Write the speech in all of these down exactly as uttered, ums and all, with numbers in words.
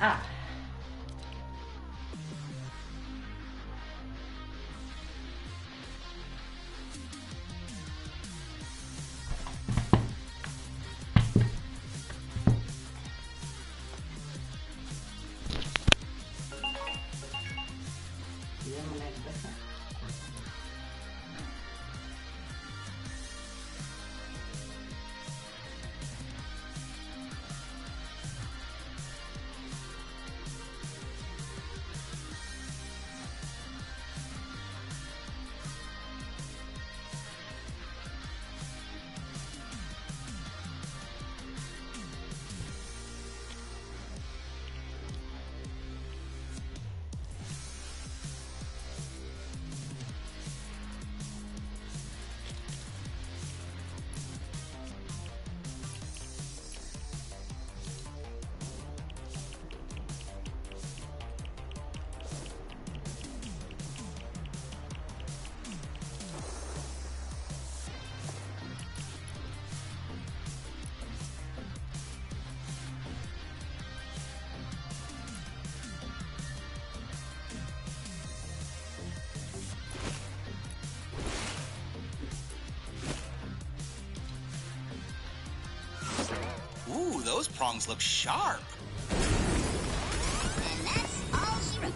Ah. Ooh, those prongs look sharp. And that's all she wrote.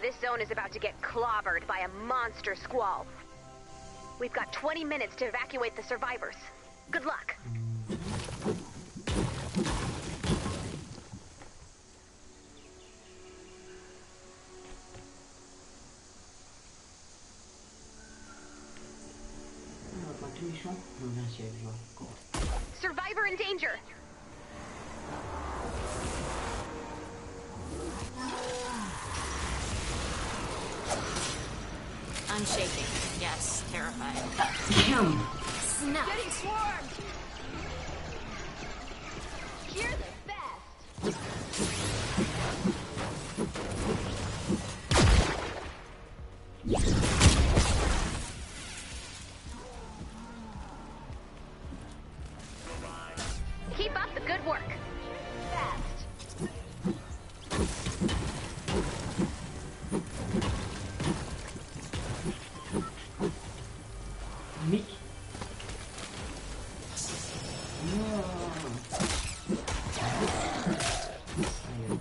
This zone is about to get clobbered by a monster squall. We've got twenty minutes to evacuate the survivors. Good luck. Survivor in danger. I'm shaking. Yes, terrified. Damn. Snuff. Getting swarmed. You're the best. Keep up the good work. Fast. Mick. Non. Aïe.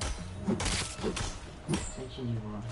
Continue voir.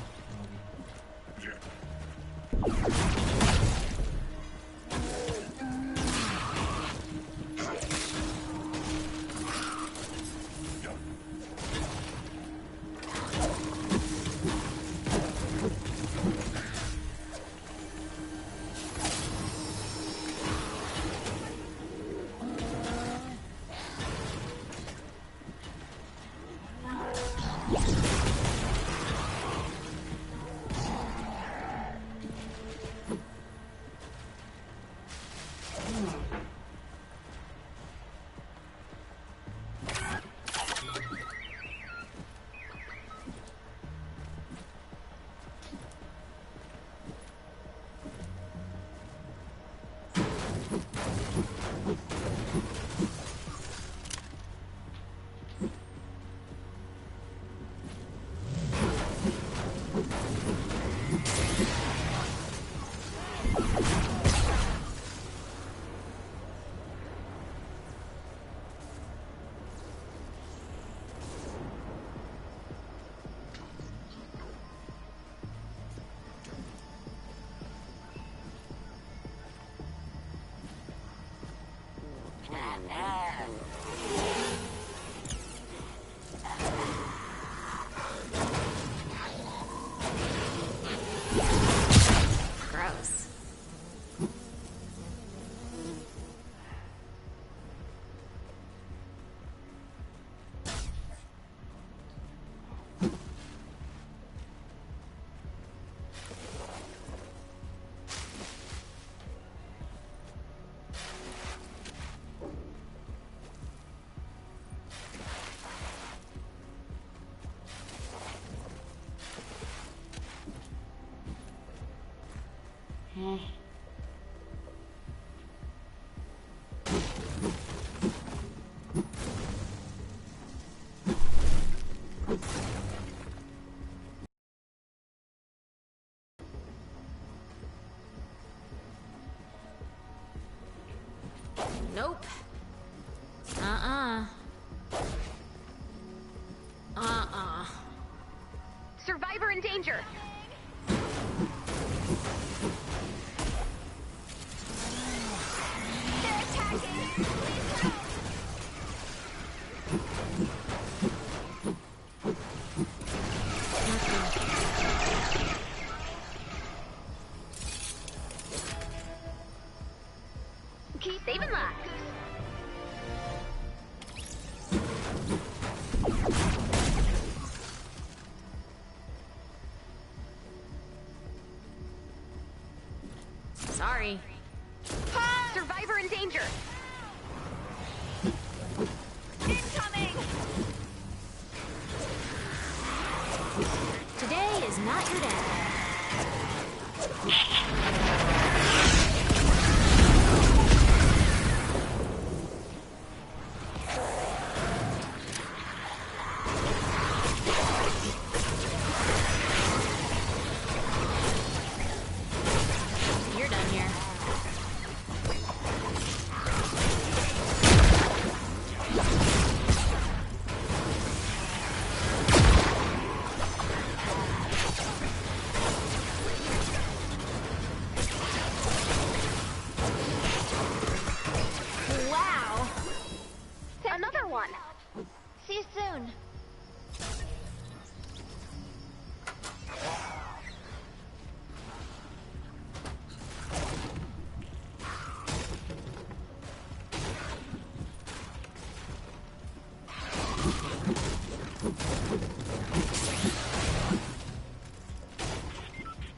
Gross. Nope. Uh-uh. Uh-uh. Survivor in danger. They're attacking. Please help. Keep saving lives. Sorry. Survivor in danger. Incoming! Today is not your day. You're done here. Wow! Another one. See you soon.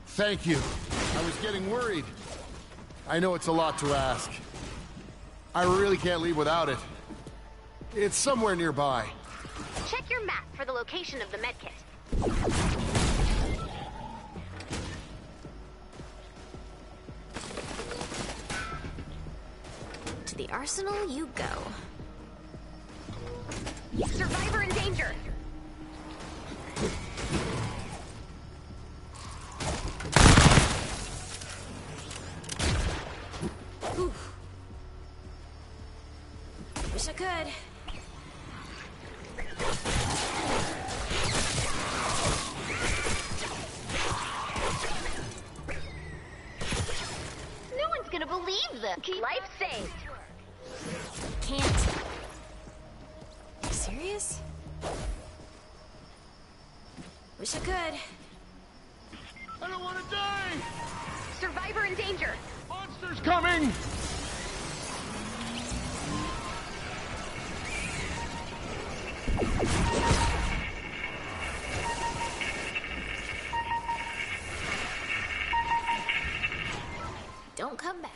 Thank you. I was getting worried. I know it's a lot to ask. I really can't leave without it. It's somewhere nearby. Check your map for the location of the medkit. To the arsenal you go. Survivor in danger. Oof. Wish I could. No one's gonna believe this. Keep life saved. Can't. You serious? Wish I could. I don't wanna die! Survivor in danger! Monster's coming! Don't come back.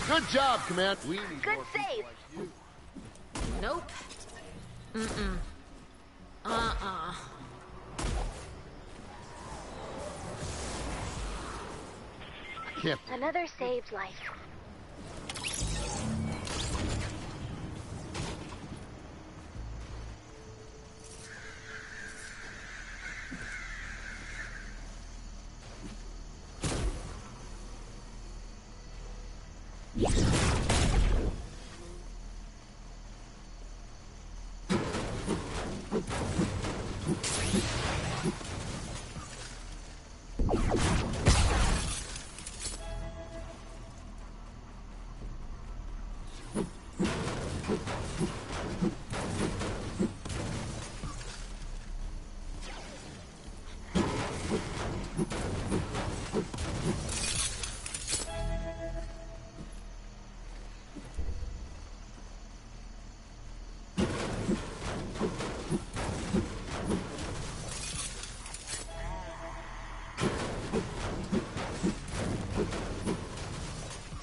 Good job, Command. We need more people like you. Good save. Nope. Mm-mm. Uh-uh. Can't. Another saved life.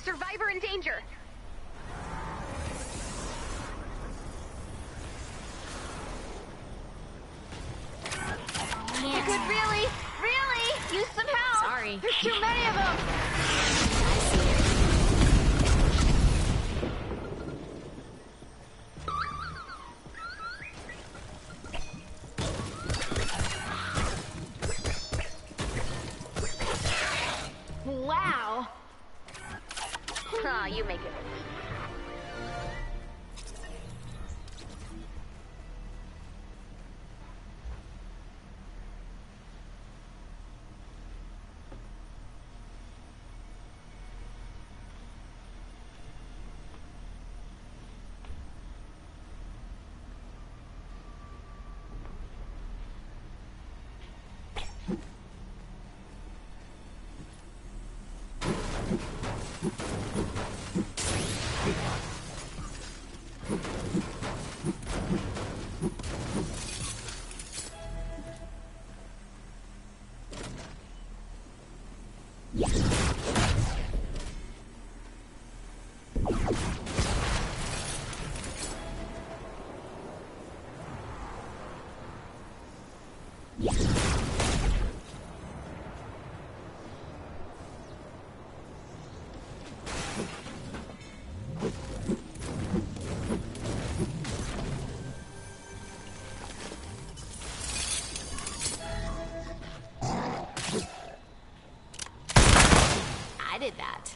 Survivor in danger. You could really, really use some help. Sorry. There's too many of them. I see. Wow. Ah, you make it. I did that.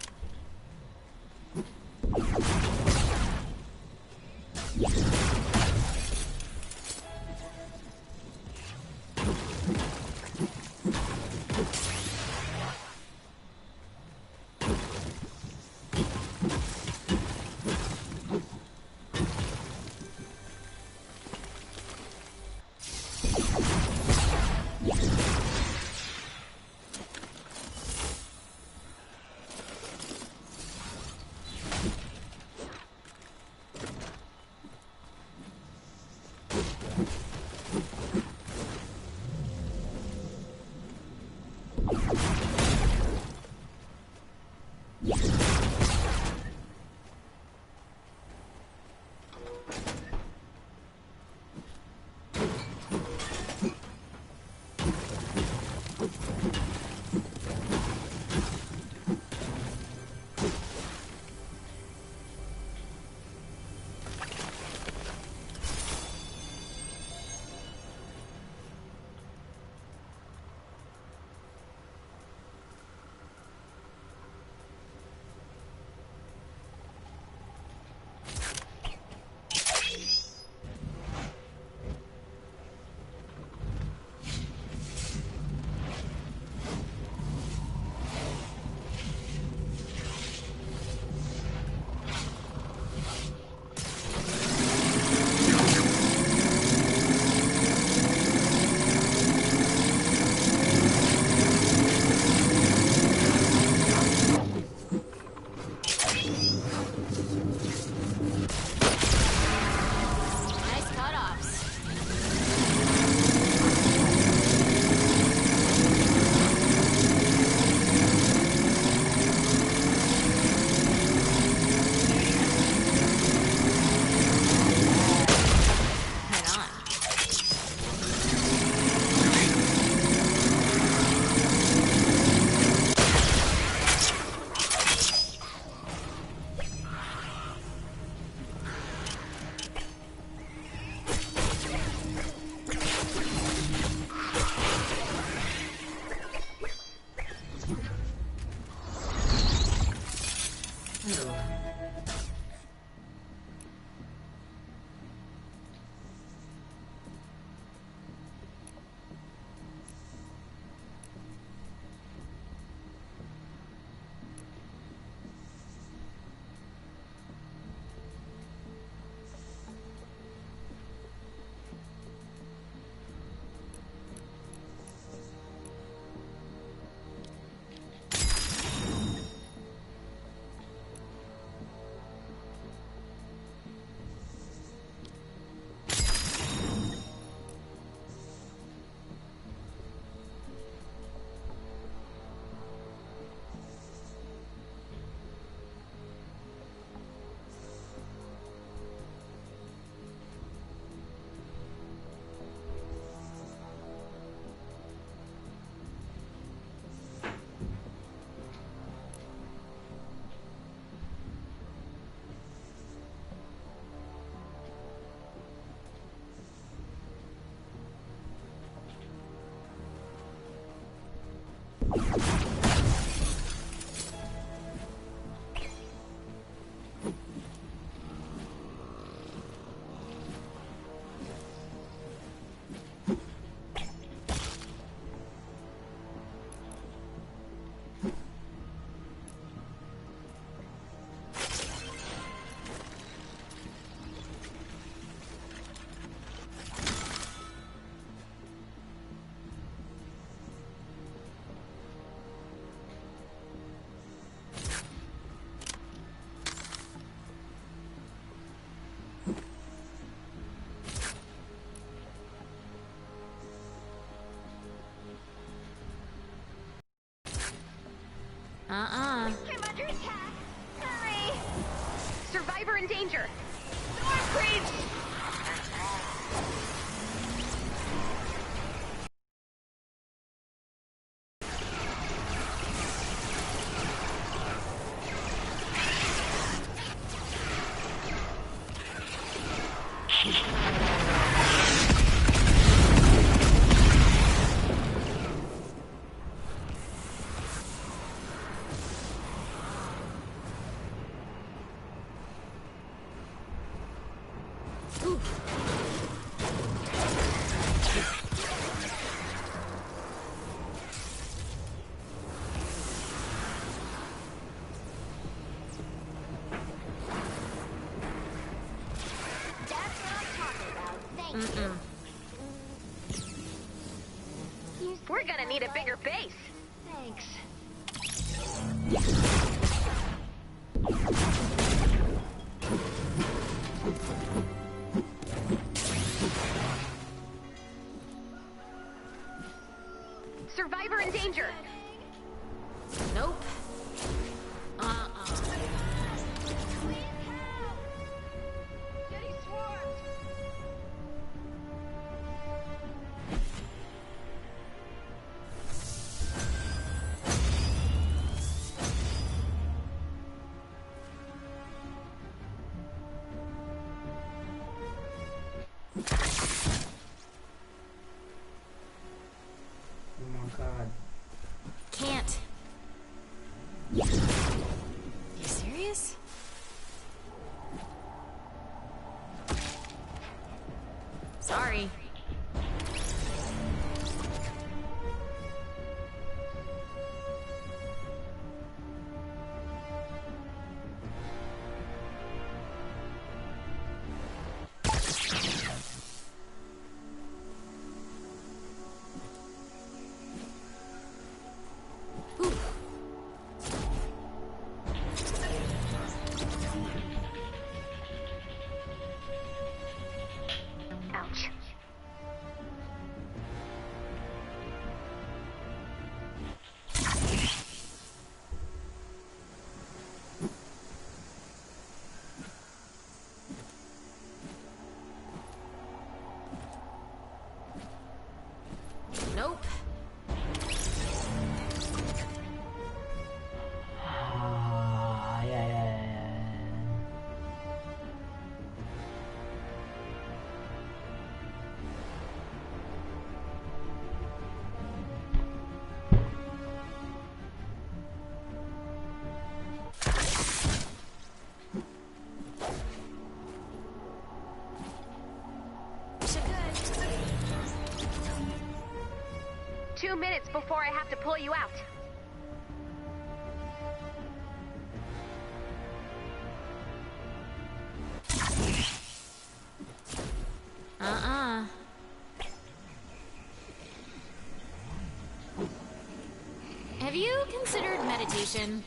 Uh-uh. Came under attack. Sorry. Survivor in danger. Storm Breach! That's what I'm talking about. Thank you. Mm-mm. We're gonna need a bigger base. Thanks. Survivor in danger. Nope. Uh-uh. Getting swarmed. Oh my God. Can't. You serious? Sorry. before I have to pull you out. Uh-uh. Have you considered meditation?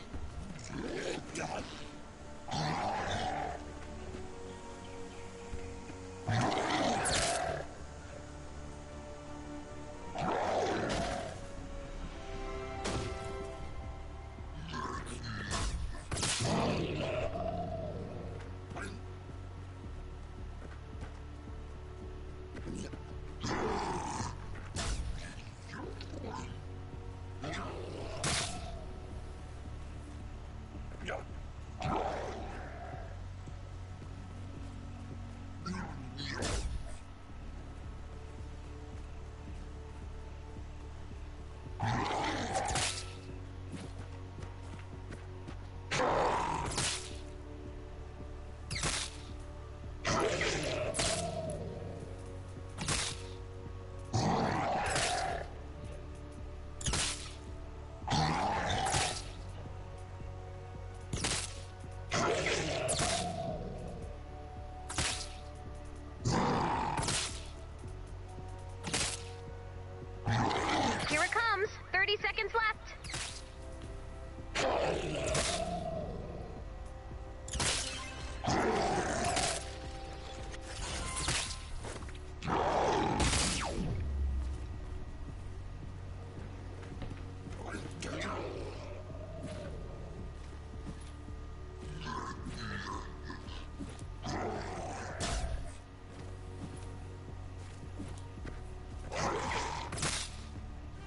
Here it comes. Thirty seconds left.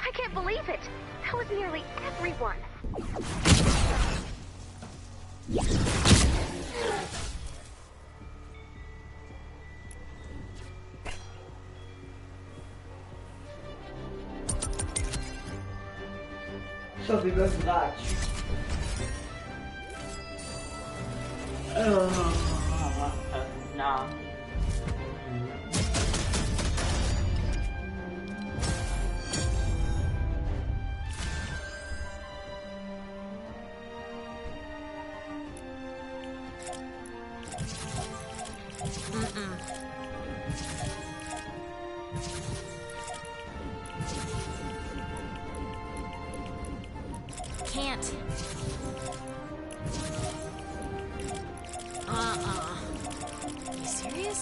I can't believe it. That was nearly everyone. Sa se bug gratis. Euh, non. Mm-mm. Can't. Uh-uh. You serious?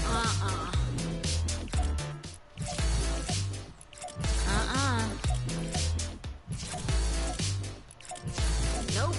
Uh-uh. Uh-uh. Nope.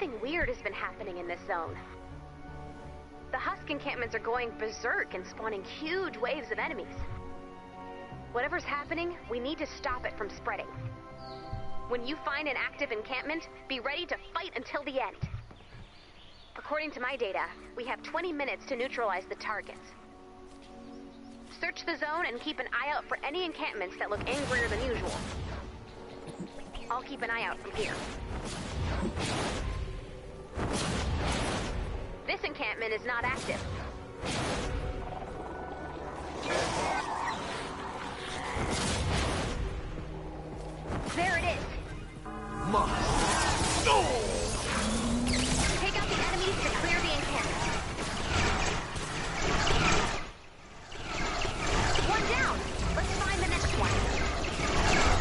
Something weird has been happening in this zone. The husk encampments are going berserk and spawning huge waves of enemies. Whatever's happening, we need to stop it from spreading. When you find an active encampment, be ready to fight until the end. According to my data, we have twenty minutes to neutralize the targets. Search the zone and keep an eye out for any encampments that look angrier than usual. I'll keep an eye out from here. This encampment is not active. There it is. My soul! Take out the enemies to clear the encampment. One down. Let's find the next one.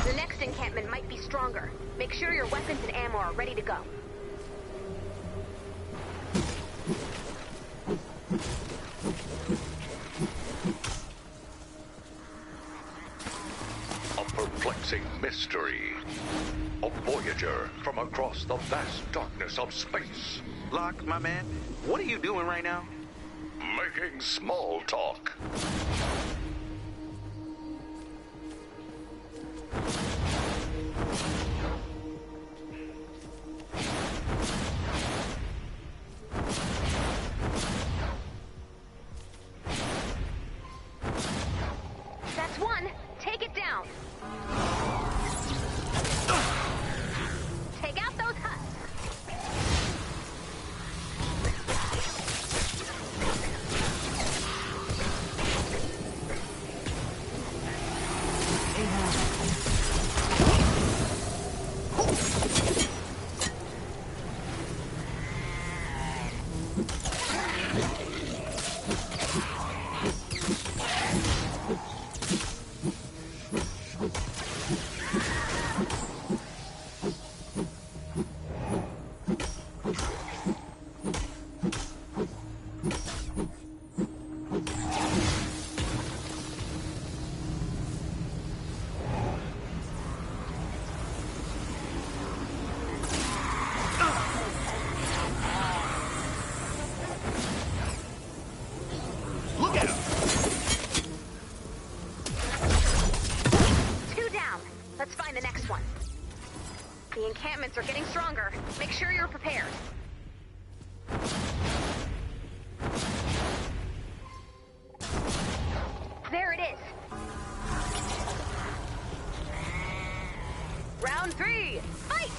The next encampment might be stronger. Make sure your weapons and ammo are ready to go. A perplexing mystery. A voyager from across the vast darkness of space. Locke, my man, what are you doing right now? Making small talk. That's one. Take it down. Take out those husks. Look at him! Two down. Let's find the next one. The encampments are getting stronger. Make sure you're prepared. There it is. Round three, fight!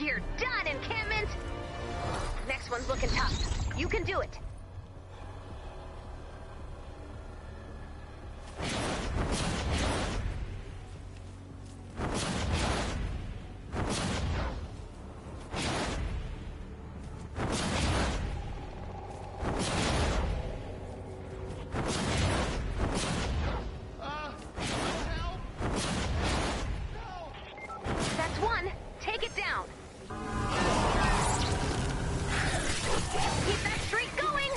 You're done, encampment! Next one's looking tough. You can do it. That's one. Take it down. Keep that streak going.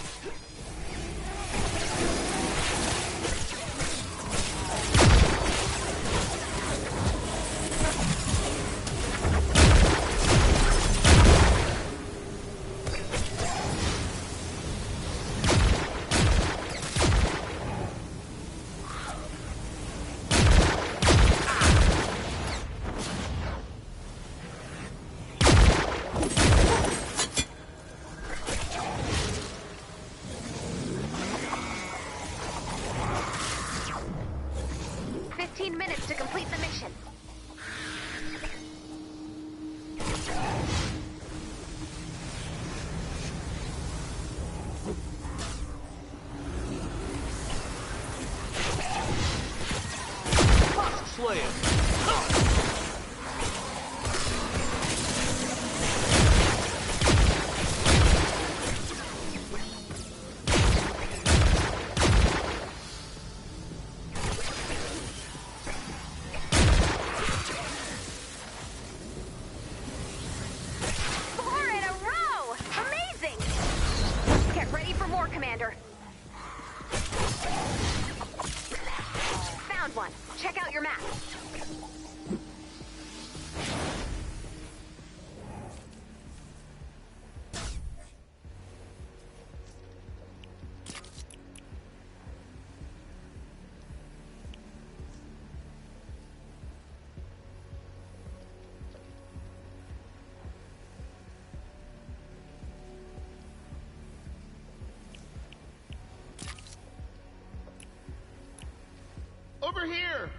Here.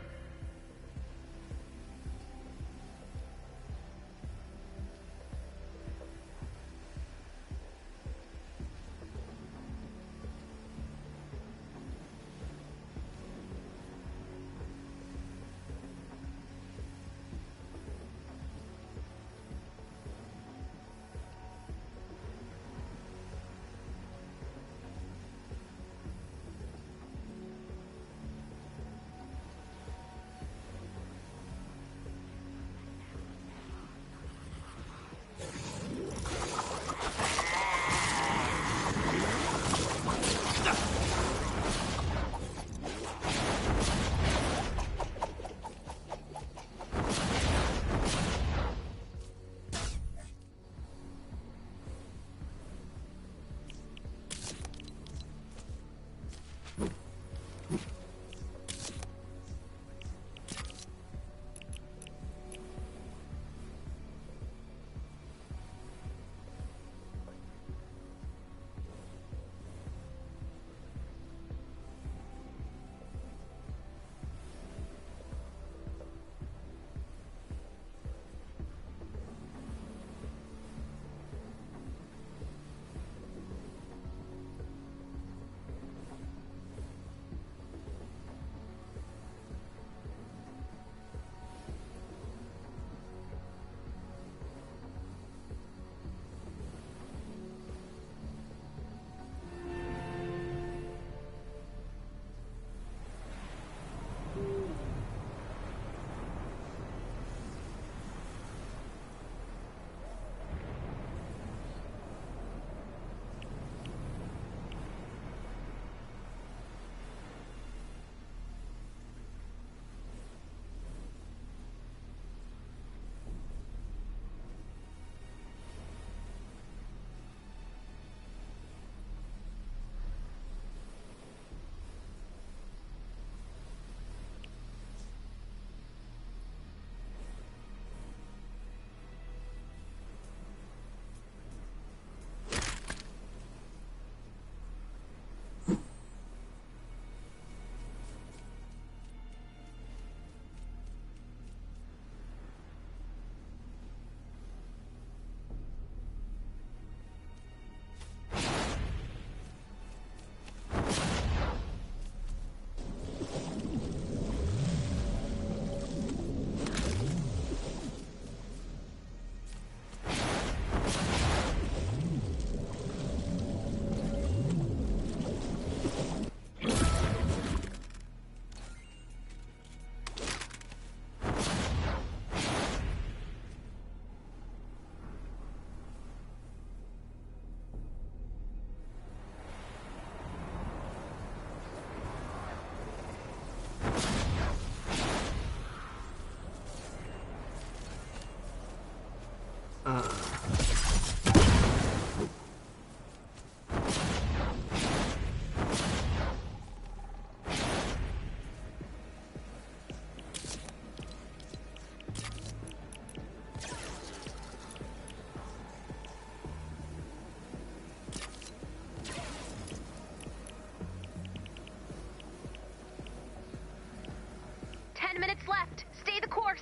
Ten minutes left. Stay the course.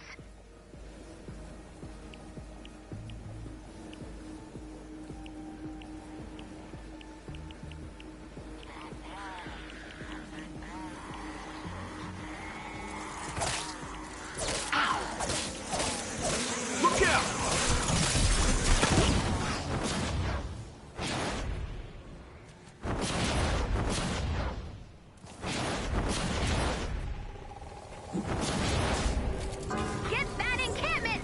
Look out! Get that encampment!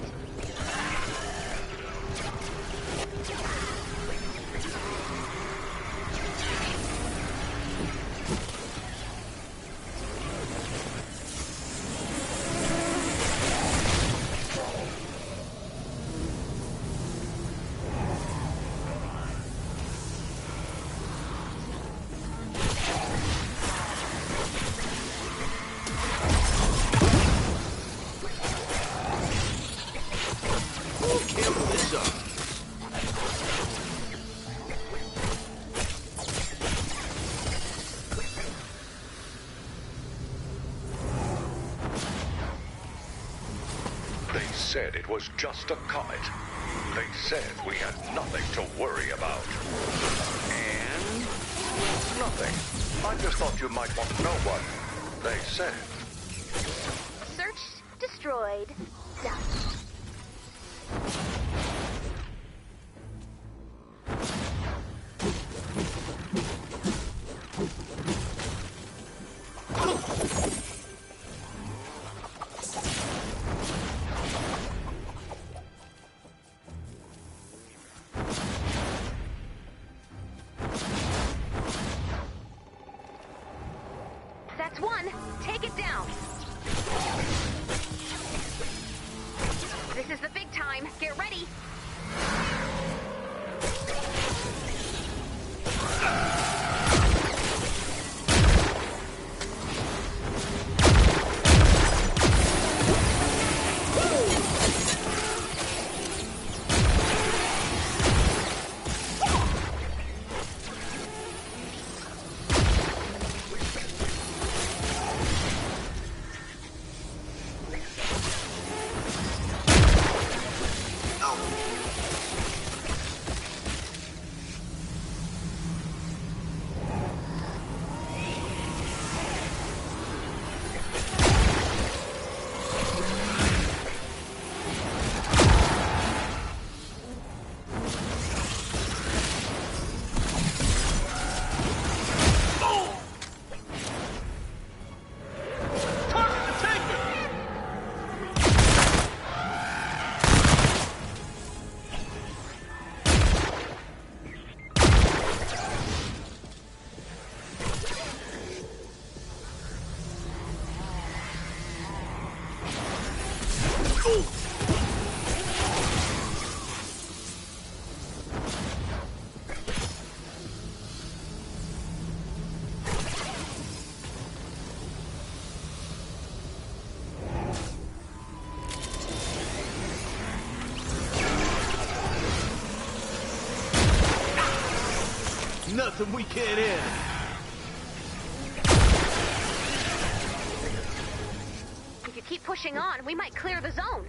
said it was just a comet. They said we had nothing to worry about. And nothing. I just thought you might want to know what they said. Search destroyed. Done. That's one. Take it down. This is the big time. Get ready. Nothing we can't handle. If you keep pushing on, we might clear the zone.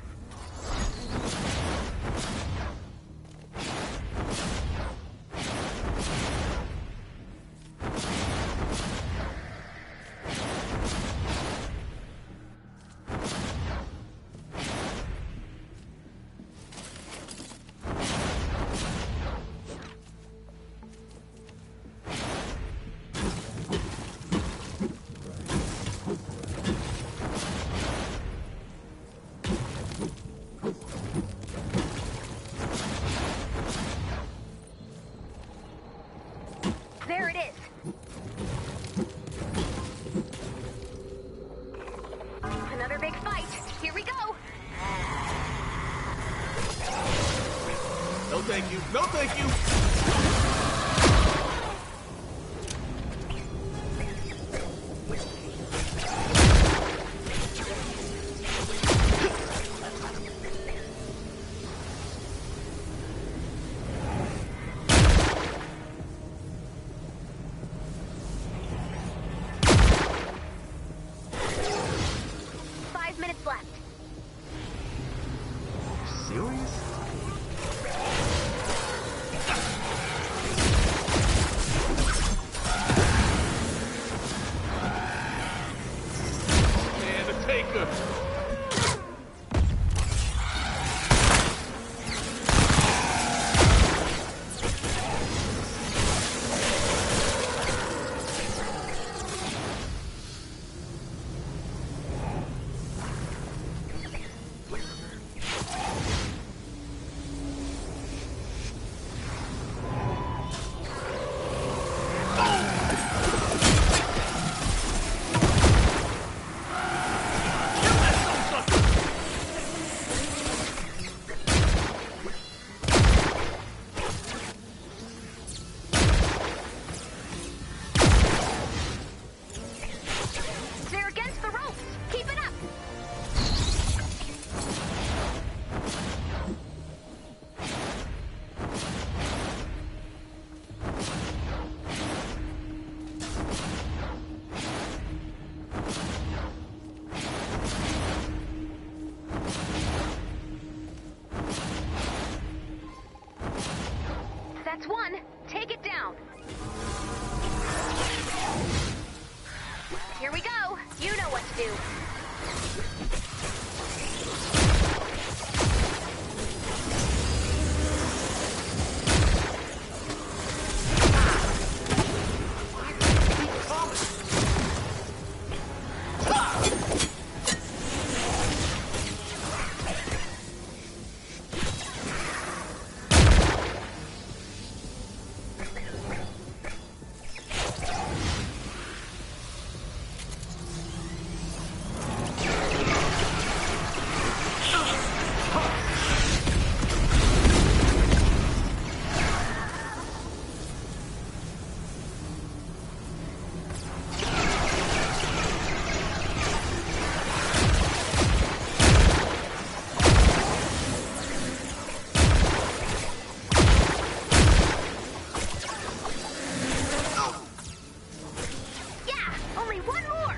There it is. Another big fight. Here we go. No, thank you. No, thank you. Five minutes left. Serious? Take it down. Here we go. You know what to do. Yeah, only one more.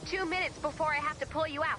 Two minutes before I have to pull you out.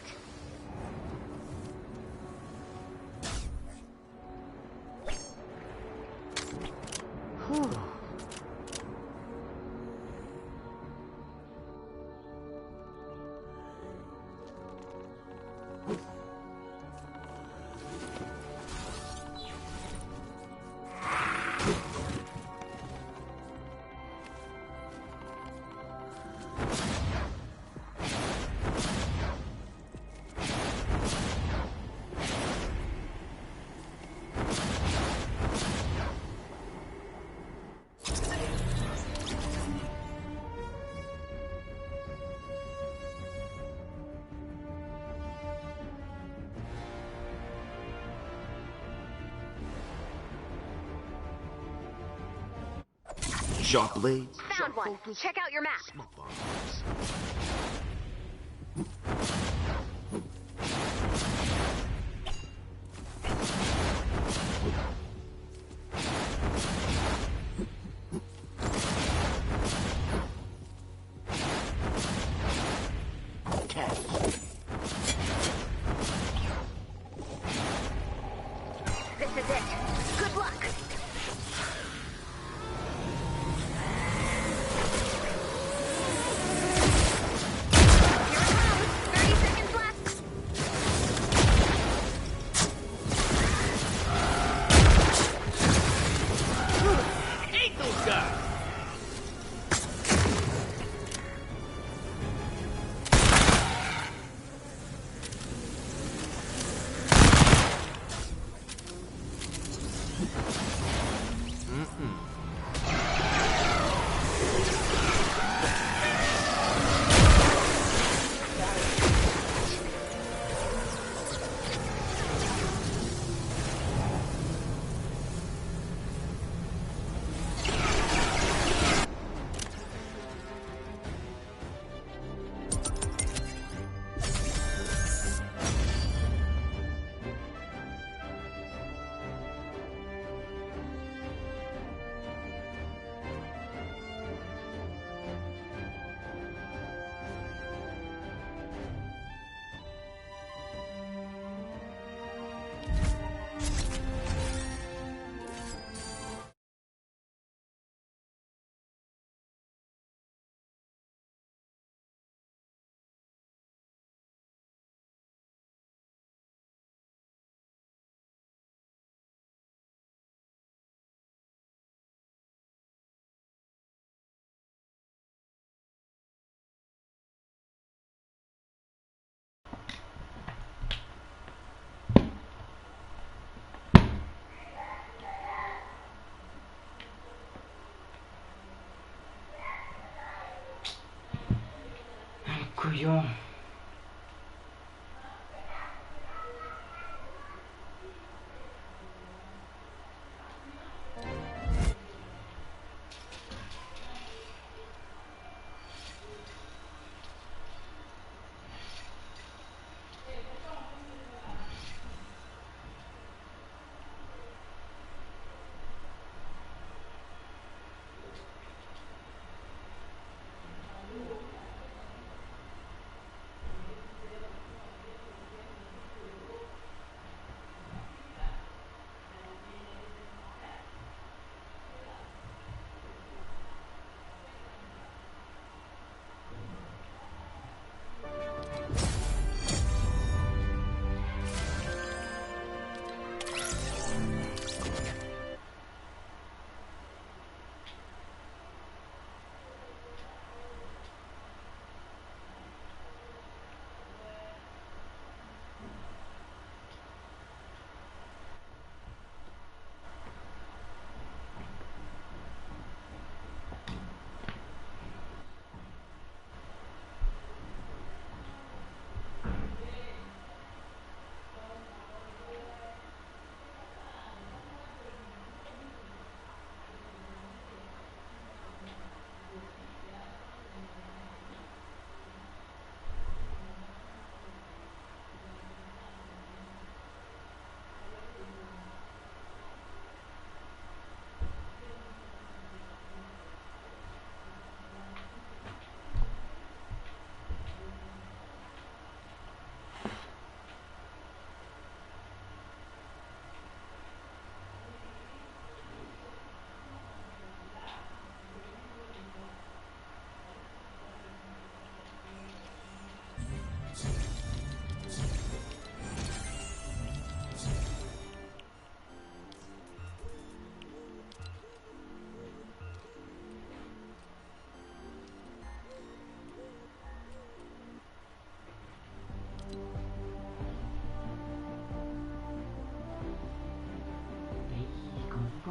Sharp blades. Found one. Check out your map. Smart bombs. This is it. Good luck. Here it comes. Thirty seconds left. Hate those guys. Kouyon.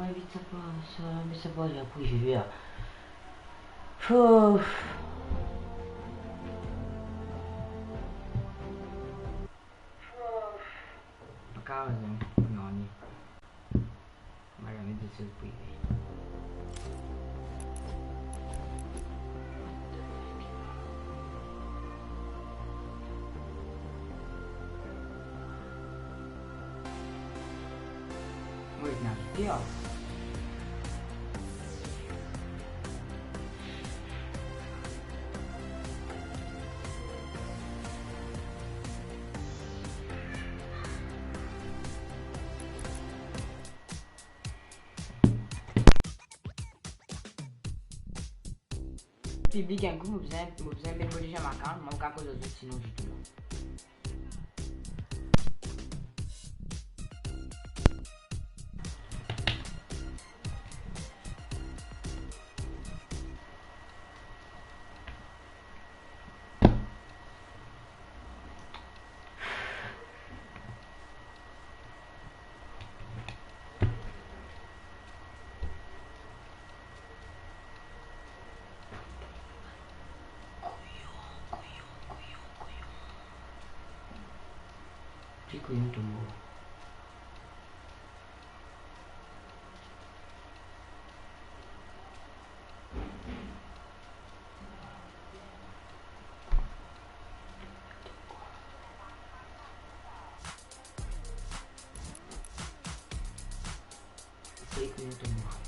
Vit sa pa, sa, me sa pa la pou viv la. Fouf. Pa kav, non, non, ni. Mo zame dir sa pou viv. Mo ena video. Piblik, enn kou mo bizin, mo bizin met mo deziem account, mo kav koz ar zot sinon ditou. Ki kouyon to mor. Ki kouyon to mor.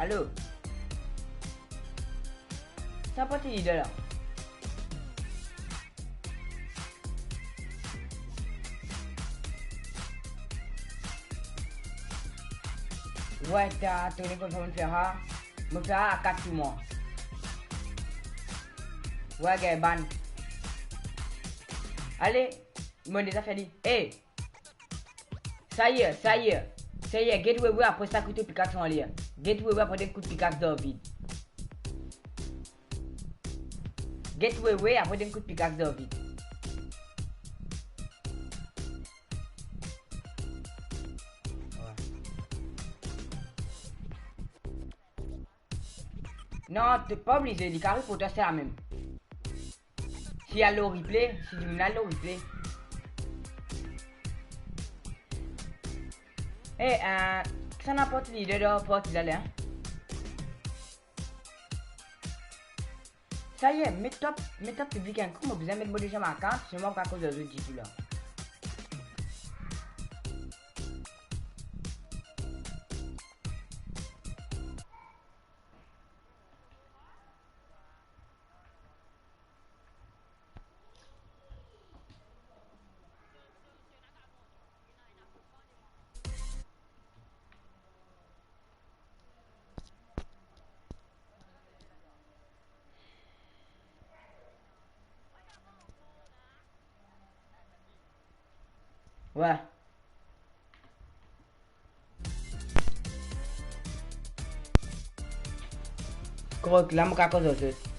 Alo? Sa parti leader la? Wey, ta tourne kot sa, monn fer sa. Monn fer sa a kat sou mwa. Wey, gagn ban. Ale, monn deza fer li. Ey! Saye, saye. Seye, get Wewe, apre sa kout pikax anler. Get Wewe, apre de kout pikax dan vid. Get Wewe, apre de kout pikax dan vid. Non, to pa oblize, li kapav pou twa sa mem. Si al lor replay, si dimoun al lor replay. Eh, eh, sa ninport leader dan parti la, hein? Saye, met top, met top piblik enn kou, mo bizin met mo deziem account, sinon mo pa koz ar zot ditou la. Wi. Korek, la mo kapav koz ar zot.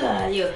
Ayo.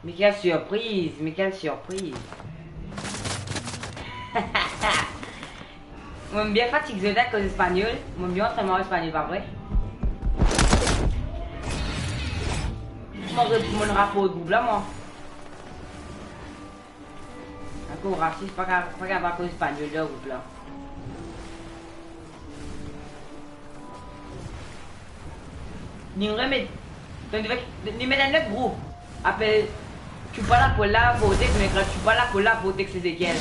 Mais quelle surprise, mais quelle surprise. Mo bien fatige zot akoz Espanyol, mo bien antrenman Espanyol, pa vre? Mo re-, mo raport group la, mwa. Ankor rasis, pa ka, pa ka akoz Espanyol dan group la. Ni remet, donk, li met enn lot group, apel Chupa la Cola Vortex, me kan Chupa la Cola Vortex, se lekel?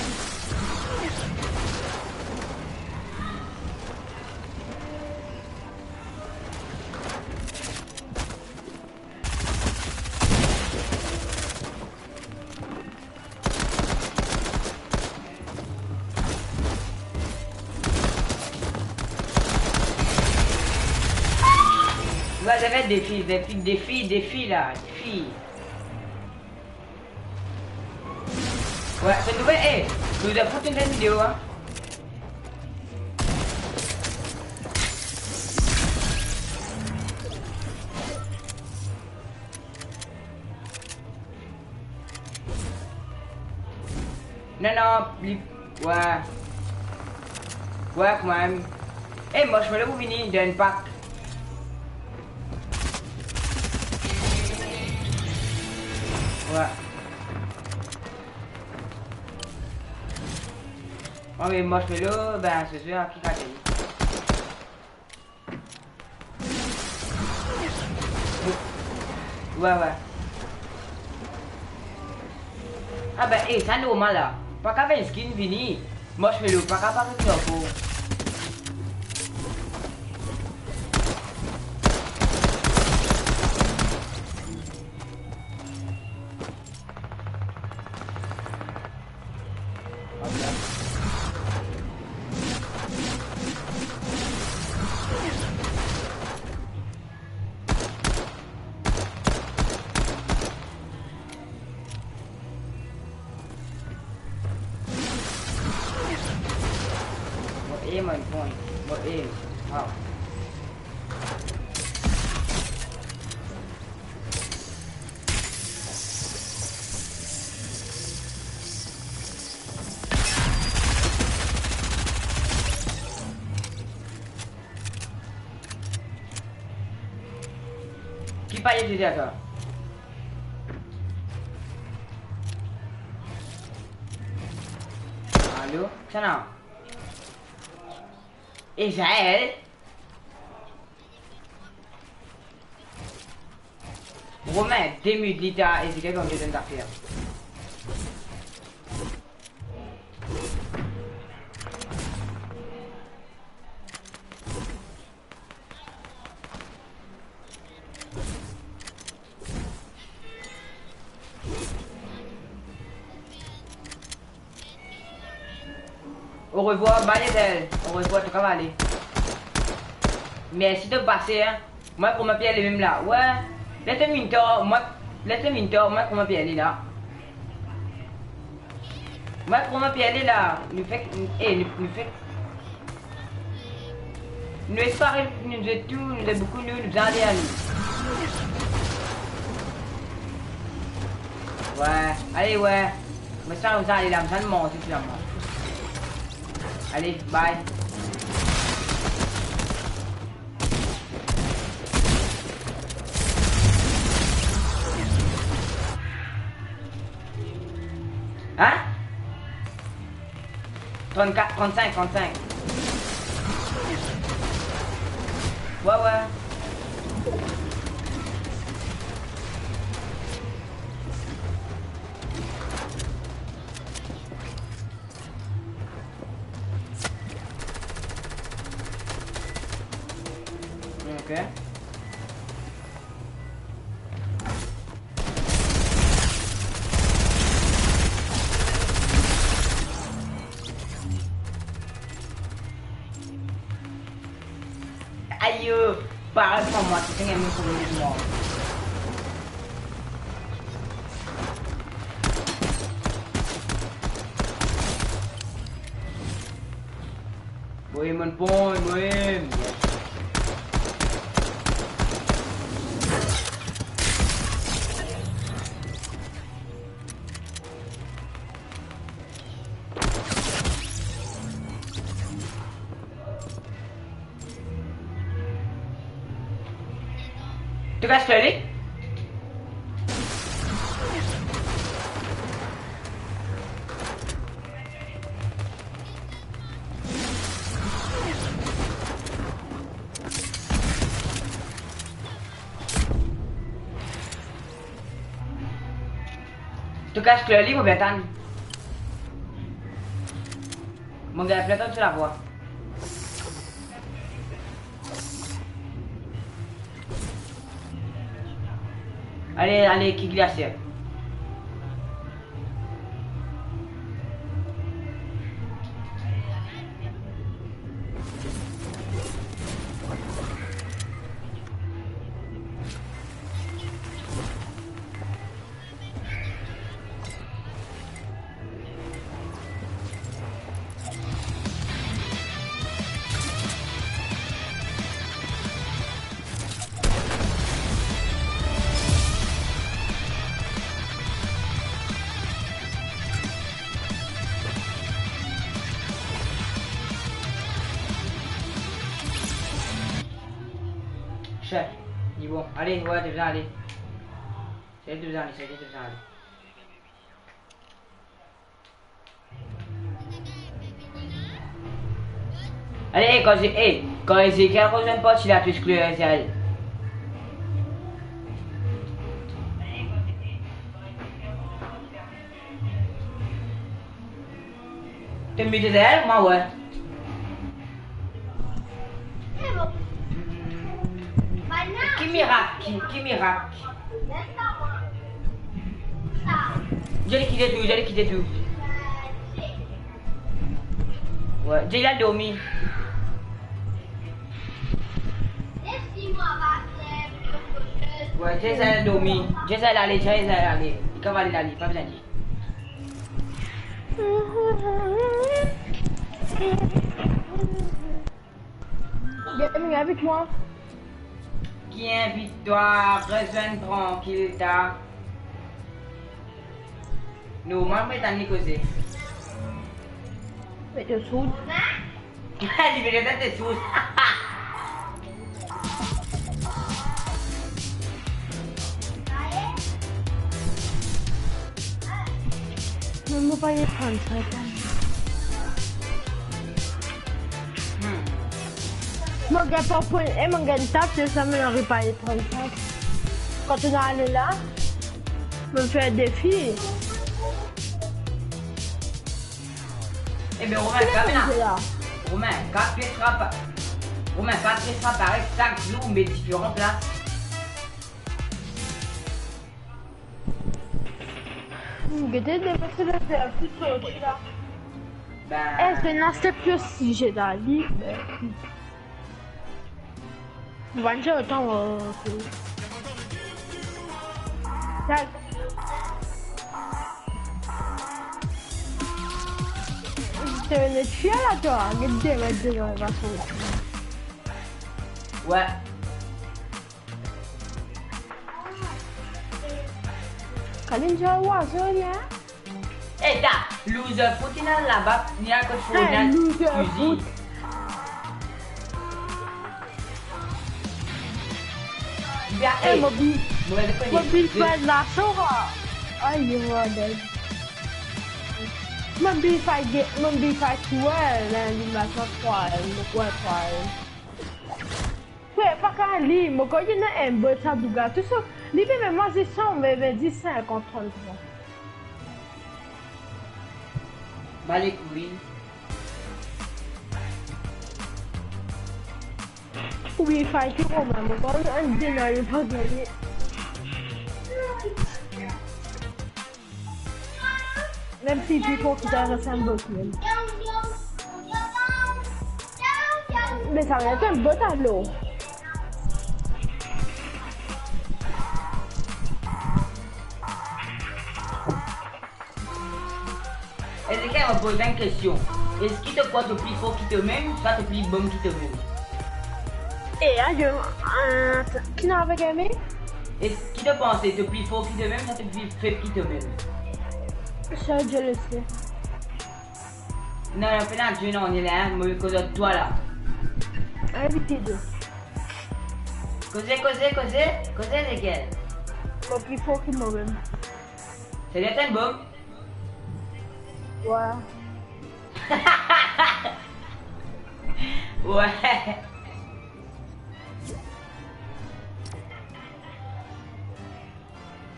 Wi, zot ena defi, defi, defi, defi la, defi. Wi, se nouvel, eh, nou devan pou fini video, hein. Non, non, li, wi. Wi, kanmem. Eh, Marshmello pou vini, donn pak. Wi. Wi, me Marshmello, ben, se swar, ki kate li? Wi, wi. Ah ben, eh, sa normal la. Pa kav enn skin vini. Marshmello, pa kav vini ankor. Mo aim, mo aim. Wow. Ki pale de sa? Alo? Kisannla? Ezael? Romain, de minit li ta ezite kan to donn zafer. Orevwar, bye Ezael. Orevwar, to kav ale. Mersi to pase, hein. Mwa, kouma Pierre li mem la. Wi. Let him in talk, mwa, let him in talk, mwa, kouma Pierre li la. Mwa, kouma Pierre li la. Nou fek, eh, nou, nou fek. Nou espere nou zet tou, nou zet boukou, nou, nou bizin ale, ale. Wi, ale, wi. Mo sa, mo sa ale la, mo sa manze finalman. Ale, bye. Hein? Trannkat, trannsink, trannsink. Wi, wi. Ok. Ayo, parey pou mwa, ki finn gagn mwa. Moin, moin, moin. To kas kler li? To kas kler li, mo bien tann. Mo gagn plin tann so lavwa. Ale, ale, ki glasie. Chef, li bon. Ale, wi, to bizin ale. Sa to bizin ale, sa to bizin ale. Ale, e, kan ze-, e, kan Ezekiel rezoinn parti la, to exklir Ezekiel. To mete deryer mwa, wi. Ki mirak, ki, ki mirak. Zot kite tou, zot kite tou. Wi, zot al dormi. Wi, zot al dormi. Zot al ale, zot al ale. Li kapav ale, ale, pa bizin dir. Gaming, invit mwa. Ki invit twa? Rezoinn trankil, ta. Normal, mo tann li koze. Met to soud. Li vinn met to soud. Me mo pa ena trannsenk. Hmm. Mo gagn pa pran, e mo gagn tap, se sa mo ariv pa ena trannsenk. Kan nou ale la, mo fer defi. Ebe, Romain, koumadir kap la? Romain, kap la pa-, Romain, kap la parey sak zour, me diferan plas. Hmm, gete, depi se le fer tou sorti la. Ben. Eh, se ena, se pli osi, Jedali. Bon, je otan, euh, que ça. T'es venu tuer là, toi. Regarde, regarde, regarde, regarde. Ouais. Kalin, tu vas voir ça, hein? Eh, ta, loser foot, li ena laba, li ena kot fo, eh, li ena loser kuizin. Foot. Bien, eh, eh, mo bi-, mo bi-, mo bi-, pa la sora. Ay, yo, mo dead. Mo bi fay ge-, mo bi fay kouer, la, li match trwa, mo kouer trwa. Fre, pa ka li, mo krwar ena enn bot sa bouga. Tou sa, li pe mem mwa zis san, me, me zis sinkant, trant-trwa. Ba le kouy. Wi, fay ki mo mem, mo krwar enn dina, li pa gagne. Mem si Pipo ki ta resanm bot mem. Me sa mem enn bot alor. Ezekiel, mo poz enn kestion. Eski to krwar to pli for ki to mem, swa to pli bom ki to mem? E, ayo, euh, ki nom avek Amy? Eski to panse to pli for ki to mem, swa to pli feb ki to mem? Sa, Dieu le sait. Non, non, pena Dieu, non, ni la, hein, mo koz ar twa la. Invite de. Koze, koze, koze, koze, lekel? Mo pli for ki mo mem. Sete enn bom? Wi. Wi.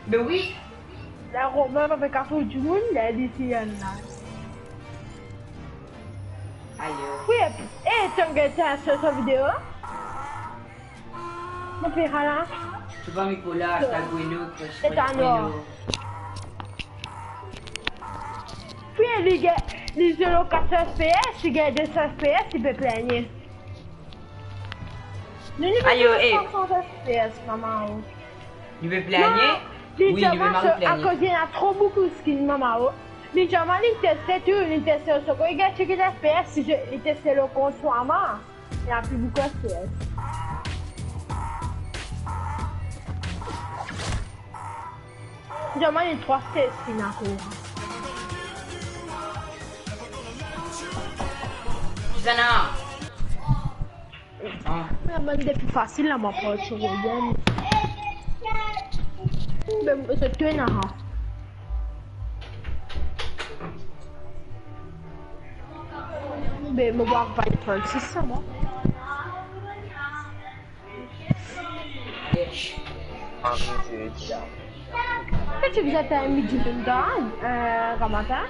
Be wi. La Romain pa pe kapout dimoun, la li ti ann la. Ayo. Wi, e, e, to gete so, so video? Mo pe ala. Tu vas mi colar, hasta bueno, pues, pues, bueno. Wi, li gagn, li zwe lor kat F P S, li gagn de san F P S, li pe pligne. Nou, nou, ayo, nou, eh. Soisant F P S, mama, oh. Li pe pligne? Non, li... Wi, li pe mal pligne. Akoz li ena tro boukou skin, mama, oh. Li zame li teste tou, li teste so, kan li gagn tigit F P S, li, li teste lor kont Swarma. Li ena pli boukou F P S. Zame li trwa skin ankor. Suzanna. Ah. La bann de pli fasil la, mo pran so Royal. Be, zot tou ena, ha. Be, mo pou akonpagn trannsis sa, mwa. Yes. Ke ti bizin atann midi mem dan, eh, gramatin?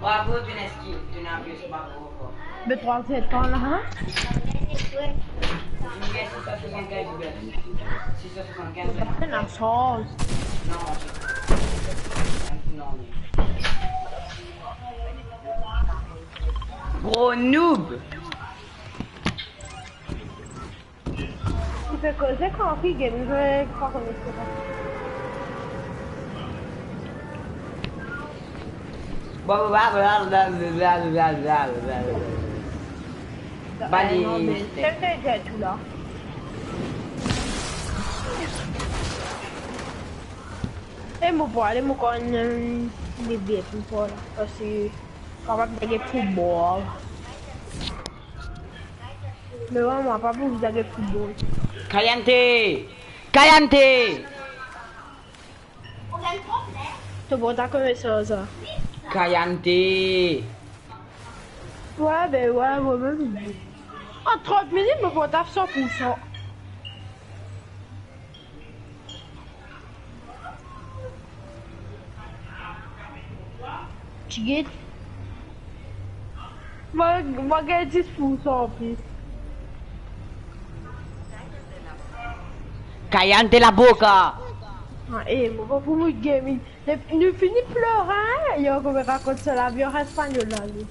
Bravo, Zelenski, to ena plis, bravo. Be trwa zer tan la, ha? Wi. Sis san swasannkinz, sis san swasannkinz. Ena sans. Non, non. Gro noob. Li pe koze kan ki game, li pa kone ki sa. Bale, non, me mistake. Kel ki dir tou la? E mo pou ale, mo konn, eh, li bien pou mo la, parski kapab gagn pou bwar. Me mwa, mwa pa pou zwe foutbol. Kayante! Kayante! To bon, ta koumsa sa? Kayante! Wi, be wi, mwa mem. An trant minit, mo pou tap san pou san. Ti get. Mo, mo gagn dis pou san anplis. Kayante la boca. Ah, eh, mo pa pou mo gaming. Nou, nou fini plore, hein? Yo, kouma rakont so lavi an espanyol la, li.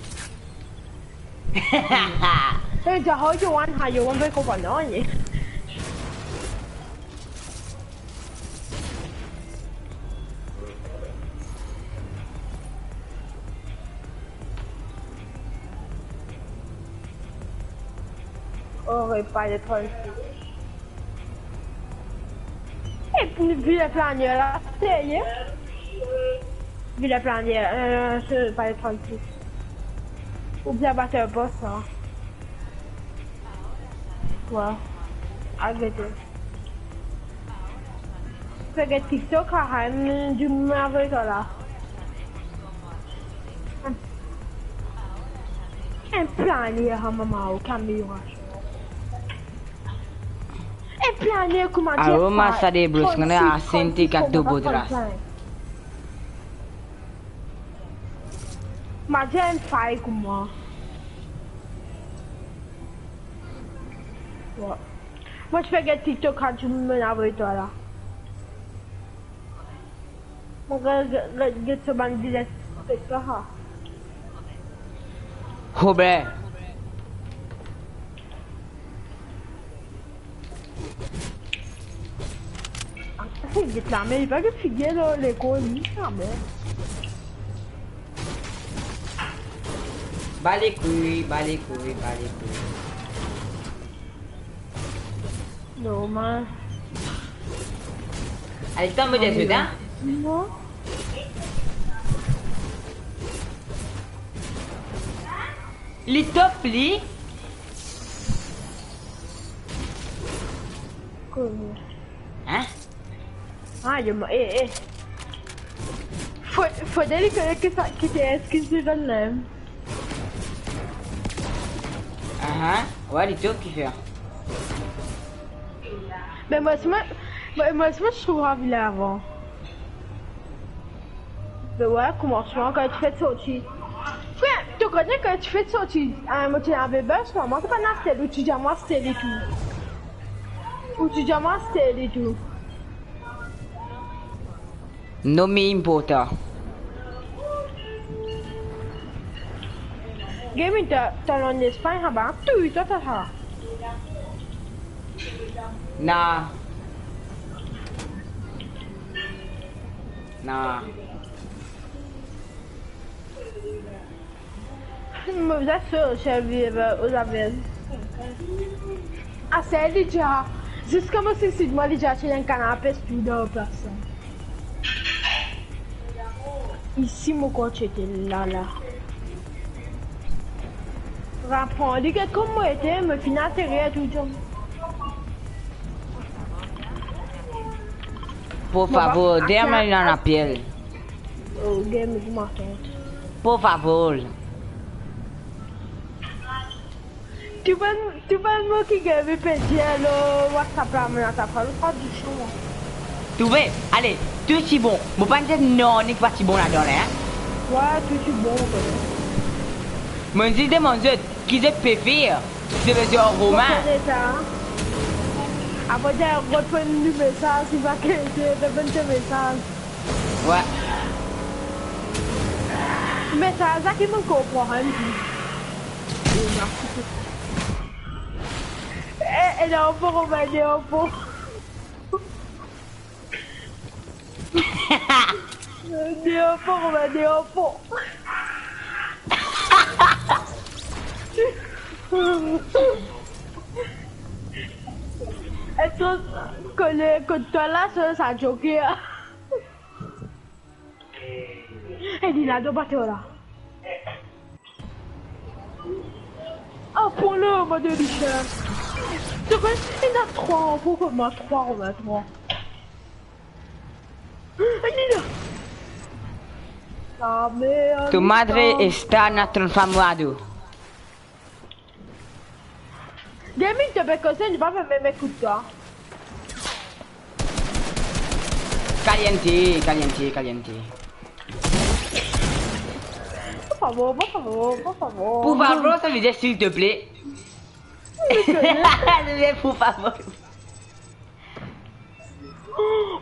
Hey, Jaho, you want, how you want, be konpran, non, ye. Oh, repa de trannsis. E pou vile planier la, serye? Vile planier, eh, se pa de trannsis. Oubien bater pos, sa. Wi. Al gete. Pe get TikTok, Karen, dimoun avoy twa la. Enn planier, ha, mama, ou kamera. Enn planier kouma... Aro, Jeff masa Fry, de bros, ngana trannsis, asin ti kat do bodras. Ma dir enn fay kouma. Wi. Mo ti pe get TikTok, kan dimoun avoy twa la. Mo get, get, get so bann bilet, se sa. Hobe. Get la, me li pa get figir lor lekran, li, sa, me. Ba le kouy, ba le kouy, ba le kouy. Normal. Alex, tann mo dir zot, hein? Non. Li top, li. Hein? Ah, yo, eh, eh. Fo-, fode li kone ki sa, ki te eskiz li donn la. Aha, ouais, li to ki fer. Me mwa, si mwa, mwa, mwa, si mwa, ti trouv anvi la avan. Me ouais, koumansman, kan ti fek sorti. Frer, to kone kan ti fek sorti, ah, mo ti ave bes, mama, to pa aste li, ou ti dir mwa aste li tou. Ou ti dir mwa aste li tou. Non, me inportan. Gaming, ta, ta al an Espagn, ha, ba, tou, to, ta, ta. Na. Na. Mo bizin so-, servi, eh, aux affaires. Ase li dir, ziska mo sisid mwa, li dir ti ena enn kanapes tou dan plas la. Isi mo krwar ti ete la, la. Rapran li, get kouma mo ete, mo finn aterir tou. Por favor, deryer mwa ena lapel. Oh, game, mo atant. Por favor. Tou bann, tou bann mo ki gagn pe dir lor WhatsApp la, mo ena sa pran tradiksion. Trouve, ale, tou ti bon. Mo pa dir nanye ki pa ti bon ladan la, hein. Ouais, tou ti bon, kone. Mo zis demann zot, ki zot prefer, Servezer Romain? Mo kone sa. Apre, dir, kot finn li mesaz, li pa kete, finn li mesaz. Ouais. Mesaz la ki mo konpran, hein, li. Eh, eh, non, pour Romain, non, pour. Deor, Romain, deor. Eski kot twa la, sa, sa joker? E li la, dan bato la. Ah, pran li, mo de li ser. Donk, ena trwa pou kouma, trwa, kouma, trwa. Li la. Ah, merde. Tu madre está na transformado. Gaming, to pe koze, li pa mem ekout twa. Caliente, caliente, caliente. Por favor, por favor, por favor. Por favor, sa vedir s'il te plaît. Por favor.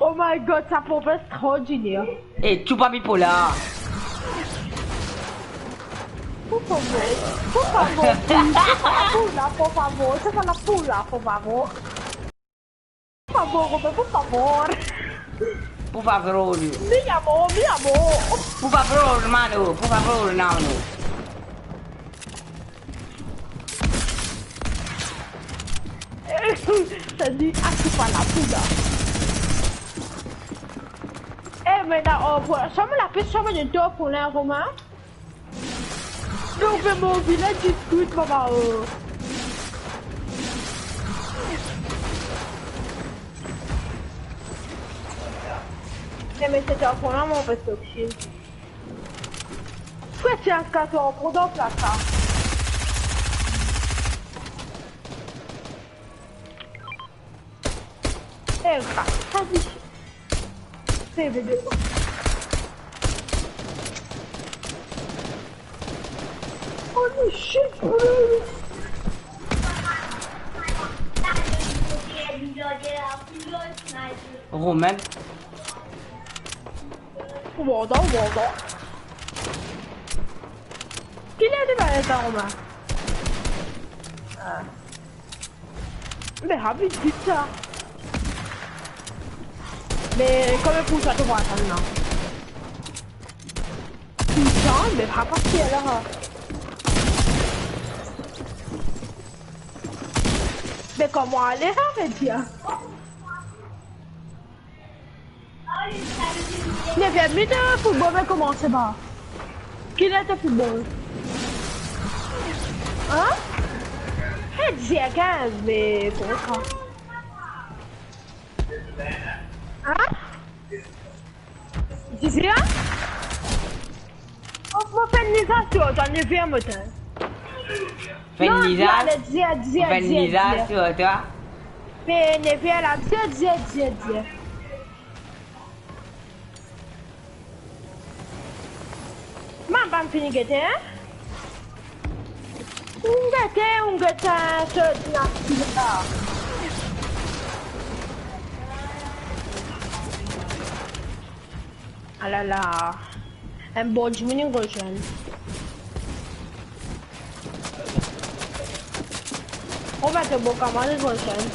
Oh my God, sa pou extraordiner. Eh, chupa mi pola. Por favor, por favor, por favor, por favor. Por favor, por favor. Por favor. Mi amor, mi amor. Por favor, hermano, por favor, hermano. Sa dir, ah, se pa la poud la. Eh, me la, oh, pou, sa mo lapes, sa mo donn twa pou la, Romain. Non, me mo vinn la diskit, mama, oh. Eh, me se twa pou la, mo pe toksiz. Fret, ti al kas lor pran dan plas la. Eh, sa, sa di. Fè vidéo. Oh, le shit, bro. Romain. Warda, Warda. Ki lè to pe al sa, Romain? Ah. Me rapid, vit sa. Me kouma pou sa, to pou atann la? Putain, me pa pase la. Me kouma ale sa, vedir? Nevièm minit, football pe koumanse, ba. Ki lè to football? Hein? Hey, dix heures quinze, me kouma sa? Hein? Dizir? Oh, mo fer enn lizaz ar twa, nev er matin. Fer enn lizaz? Dizir, dizir, dizir, dizir ar twa? Fer nev er la, dizir, dizir, dizir. Mo pa fini gete, hein? Ou gete, ou gete, se dinasti la. Alala. Enn bon dimoun inn rezwenn. Ou va to bon kamarad inn rezwenn.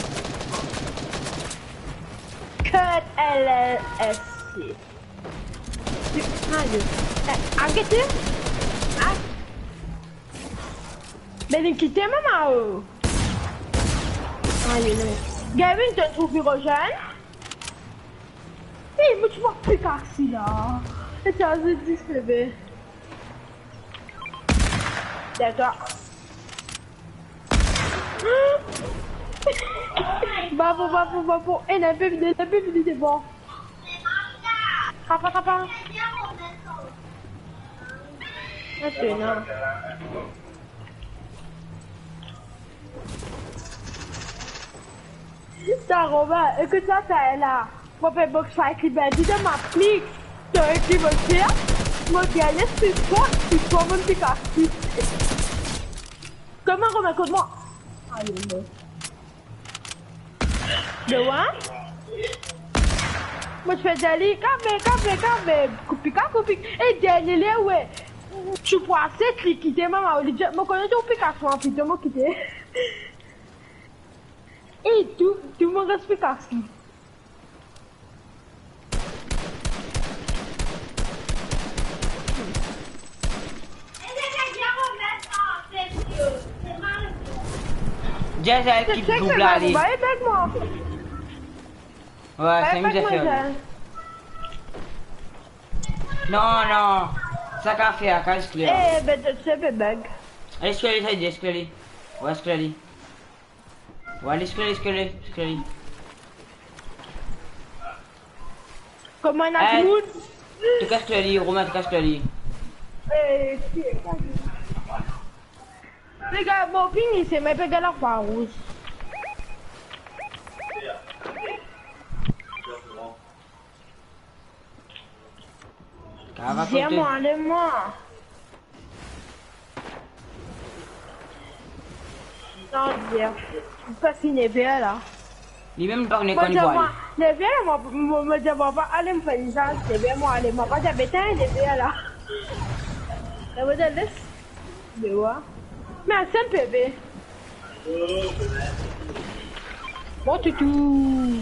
Kurt L L S C. Ayo. Eh, arete. Ah. Be li kite mama, oh. Ayo, non. Gavin, to trouv li rezwenn? Ey, mo ti vwa pikaks la. E ti a dis bebe. Dakor. Bravo, bravo, bravo. E, ena pe vini, ena pe vini devan. Trap, trap, trap. Ena pe, non. Sa, Romain, ekout sa, sa la. Mo pe box fight li, be, li dan mo plik. To ekip mo fer, mo gagne, si fwa, si fwa, mo pli kas li. Kouma, Romain, kot mwa? Ayo, non. De wa? Mo ti fer dir li, kave, kave, kave, koupi, ka, koupi. E dernie ler, we. Ti pou aset li kite, mama, li dir, mo kone to pikaks mwa, pito mo kite. E tou, tou mo res pikaks li. Dia, sa, ekip doub la, ale. Ba, e beg mwa. Wi, se mizafir. Non, non. Sa ka fer, ka exclure. E, be, se pe beg. Ale, exclure li, sa, exclure li. Wi, exclure li. Wi, ale, exclure li, exclure li, exclure li. Kouma ena dimoun? To kas li, Romain, to kas li. Eh, si, si. Regarde, mo ping, se mwa pe gagn lakrwa rouz. Kava kote? Mwa, ale mwa. Non, bien. Pas nev er la. Li mem pa kone kan li pou ale. Nev er la, mo, mo, mo dir, mo pa ale, mo fer lizaz, nev er, mo ale, mo pa dir, be, nev er la. E mo dir, les. Be wa. Me atann, bebe. Bon, toutou.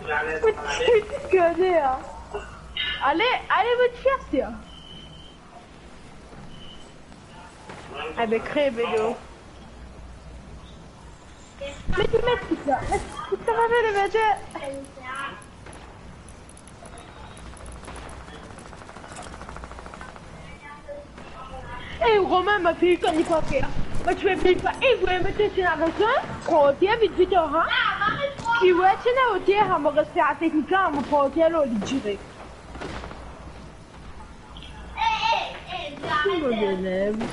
Petit gade, hein. Ale, ale, mo ti fer sa. Abe, krebe do. Met, met, met sa. Met, met sa, met, met sa. Eh, Romain, mo fini kone li pa fer. Mo ti pe pli pa. Eh, voye mo ti ena rezon. Pran oter, vit, vit, oh, hein. Ki we, ti ena oter, hein, mo res fer teknik la, mo pran oter lor li direk. Mo denerve.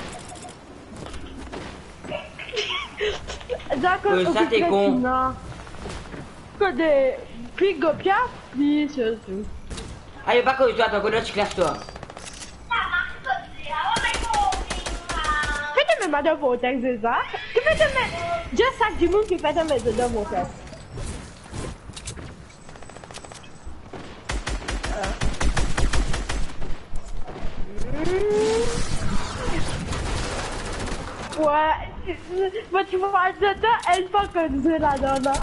Zak, euh, sa, te kon. Kot de pli gro pia, pli sirtou. Ayo, pa koz twa, twa, kot ti klas twa. Ki to met mwa dan vortex deza? Ki to met, just sak dimoun ki to met dan vortex. Wi, mo ti vwa zot enn fwa kot zot ladan la.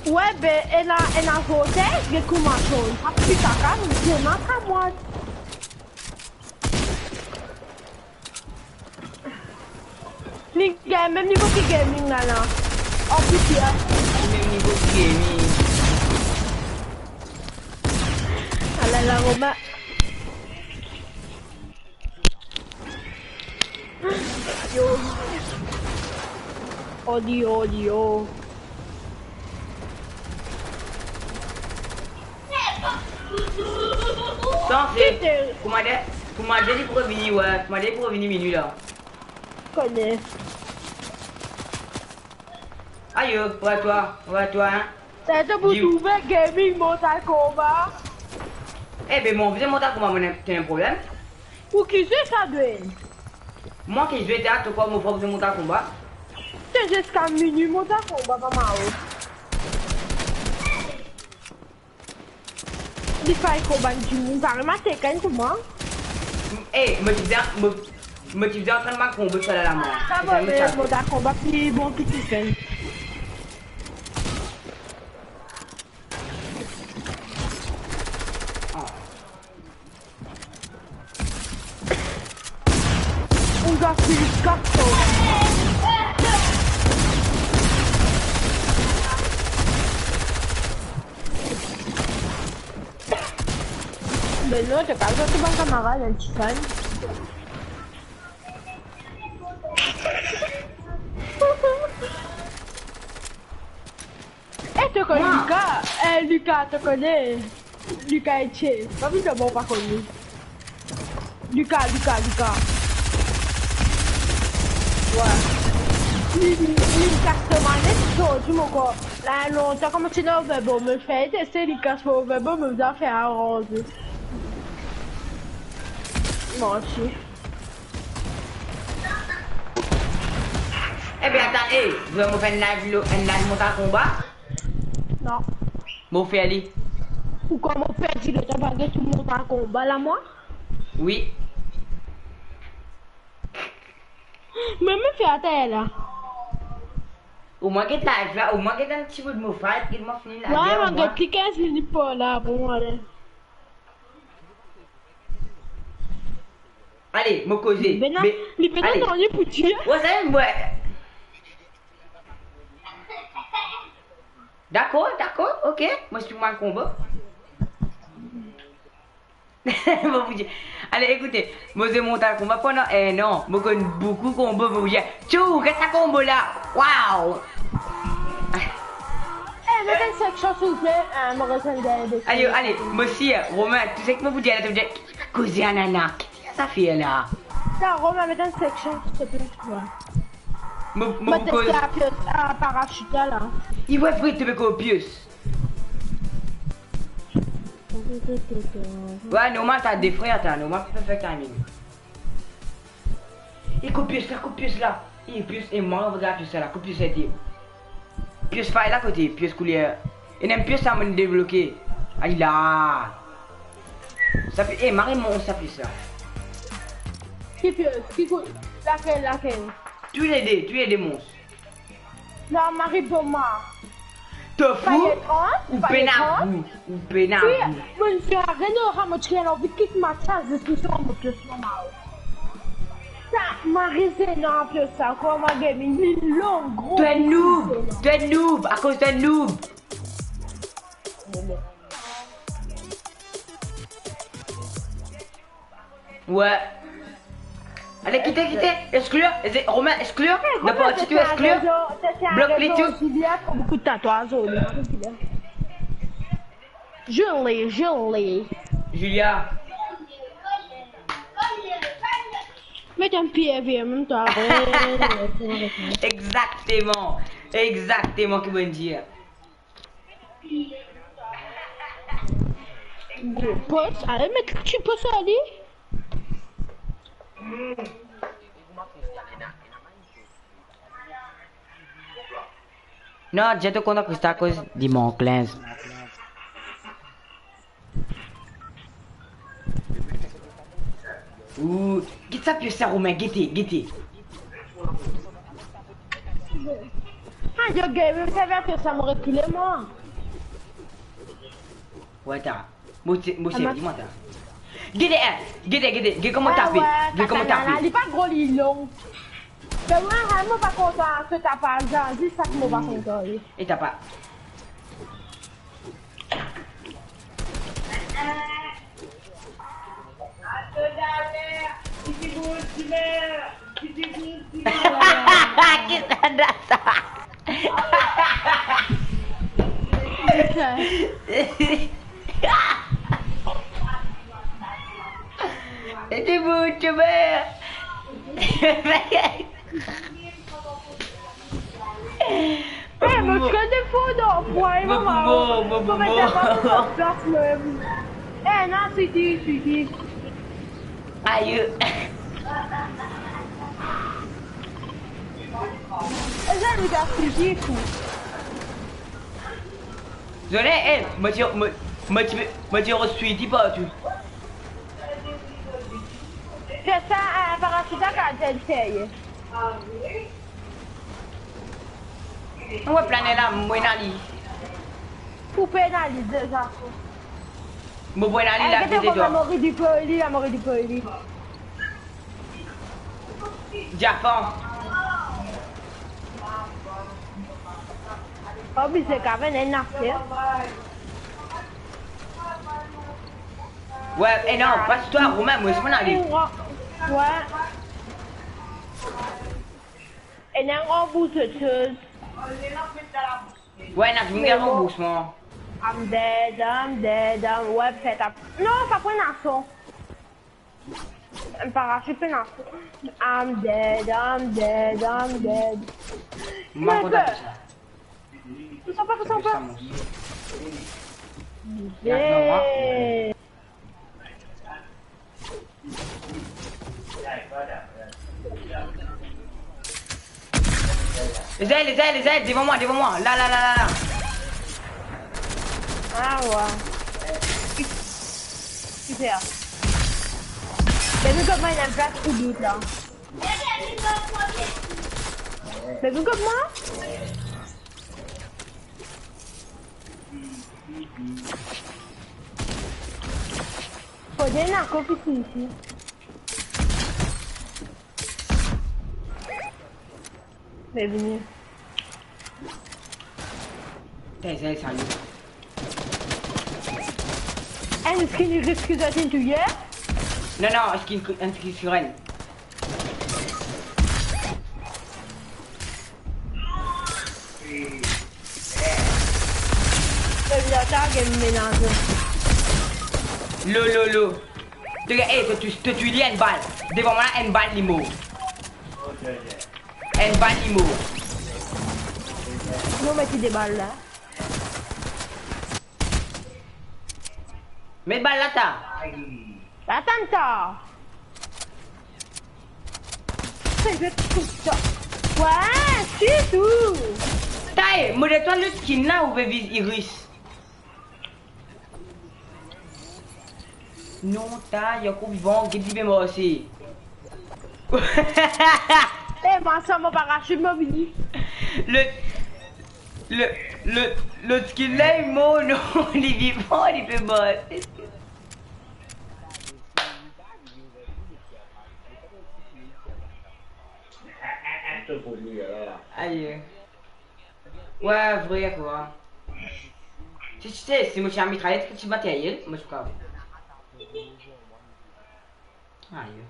Wi, be, ena, ena vortex, get kouma sonn. Pa pli kaka, nou kouma kamwad. Li gagn mem nivo ki gaming la, la. An plis, ya. Mem nivo ki gaming. Alala, Romain. Odi, odi, oh. Sa, se Peter. Kouma dir, kouma dir li pou revini, wi. Kouma dir li pou revini minwi la. Kone. Ayo, ouvrir twa, ouvrir twa, hein. Sa to pou Di- trouve gaming Mortal Kombat. Eh ben, mwa, bizin Mortal Kombat, mwa, to ena problem? Pou ki zwe sa, Dwayne? Mwa ki zwe, ta, to krwar mo frer bizin Mortal Kombat? To ziska minwi Mortal Kombat, pa mal. Li fay konba dimoun, pa remarke kan kouma? Eh, mo ti bizin, mo, mo ti bizin antrenn bann konbo sa la, mwa. Sa mo, mo dakor, ba pli bon ki Stephen. Ah. Ou gagn plis kat. Ben non, to pa bizin bann kamarad, enn ti fan. Eh, to kone Mwa. Lucas? Eh, Lucas, to kone? Lucas Etienne. Pa bizin mo pa kone. Lucas, Lucas, Lucas. Wi. Li, li, li kas to manette, zordi mo kor. La lontan, kouma ti ena overbomb, mo fer teste, li kas mo overbomb, mo bizin fer aranze. Manti. Eh ben, atann, eh, vremem mo fer enn live lo, enn live Mortal Kombat? Non. Mo fer li. Poukwa mo perdi letan, pa gagn tou Mortal Kombat la, mwa? Wi. Me, me fer atann la. Omwin get live la, omwin get enn ti bout mo fight, get mwa fini la. Wi, mo get li kinz minit par la, bon, ale. Ale, mo koze. Bena, be, li pena ale. Non, li pou dir. Wi, sa, wi. Dakor, dakor, ok. Mo explike mwa konbo. Mo pou dir. Ale, ekoute, mo zwe Mortal Kombat pandan enn an. Mo konn boukou konbo, mo pou dir. Tchou, get sa konbo la. Wow! Eh, met enn section, silvouple. Ah, mo rekonn deryer. Ale, ale, mo sir, Romain, tou seki mo pou dir la, to pou dir, koze a nana. Ki sa fer la? Sa, Romain, met enn section, silvouple. Wi. Mo, mo, mo pou koz a pies, a parasit la. I, wi, vre, to pe koz pies. Wi, normal, ta de frer, ta normal, perfect timing. E kot pies la, kot pies la. E pies, e mwa, regarde pies la, kot pies la ete. Pies fay la kote, pies kouler. E mem pies sa mo'nn debloke. Ay la. Sa pi, e, mari mon sa pies la. Ki pies? Ki kou-, lakel, lakel? Tou le de, tou le de mons. Non, mari pou mwa. To fou? Pa etranz, ou pa pena etranz. Gou, ou pena gou. Wi, mo ti a Reno, mo ti a anvi kit match la, zis pou sa, mo pies normal. Sa, mari zenan pies sa, kouma gaming, li long, gro. To enn noob, to enn noob, akoz to enn noob. Wi. Ale, kite, kite. Exclure. Eze-, Romain, exclure. Eh, Romain, n'importe qui, exclure. Bloque les tout. Julia, t'as beaucoup de tatouages au lit. Julie, Julie. Julia. Met enn pied en même temps. Exactement. Exactement, ki mo'nn dir. Gro pos, ale met ti pos ali. Non, dir to kontan Krista akoz li mank linz. Ou, get sa pies sa, Romain, gete, gete. Ah, yo, gay, mem sa, pies sa, mo rekile, mwa. Wi, ta. Mo ti, mo ti, di mwa, ta. Gete, eh, gete, gete, gete kouma tape. Gete kouma tape. Li pa gro, li long. Me mwa, mo pa kontan, se ta pa, zis sa ki mo pa kontan, wi. E ta pa. Ki sa, sa? Eh, mo ti konn de fo dan pwa, mo, mama. Mo, mo, mo, mo, mo. Plas mem. Eh, non, sidi, sidi. Ayo. Eh, sa, li gagn sidi, tou. Zone, eh, mo ti, mo, mo ti, mo ti ros sidi partou. Se sa, eh, parasita ka dir serye. Mo pe plane la, mo ena li. Ou pena li deza. Mo pe ena li la, gete kouma mo ridikil li, mo ridikil li. Diafan. Oblize kav enn aster. Wi, e non, pas twa, Romain, mo isi mo ena li. Wi. Ena ranbours zot soz. Wi, ena dimoun ki ranbours mwa. I'm dead, I'm dead, I'm, wi, fet ap. Non, pa pran lason. Parasit pena. I'm dead, I'm dead, I'm dead. Mo pa kontan sa. Pou sa pa, pou sa pa. Sa mo. Yeah. Ezel, Ezel, Ezel, devan mwa, devan mwa. La, la, la, la, la. Ah, wi. Kifer? Baby, kot mwa ena plas pou dout la. Baby, kot mwa. Fode ena koki isi. Be vini. Tezay, sali. Enn skin risk ki zot inn touye? Non, non, skin, enn skin siren. Lo, lo, lo. To, eh, to, to, to touy li enn bal. Devan mwa la, enn bal li mor. Enn bal li mor. Mo met de bal la. Met bal la ta. Atann ta. Wi, sirtou. Taye, mo donn twa lot skin la, ou pe viz Iris. Non, ta, li ankor vivan, get li pe marse. Eh, mwa sa, mo parasit, mo vini. Le, le, le, lot skin la, li mor, non, li vivan, li pe marse. Aye. Wi, vre kwa. Si, si, si, si mo ti ena mitrayet, ki ti materyel, mo ti kav. Aye.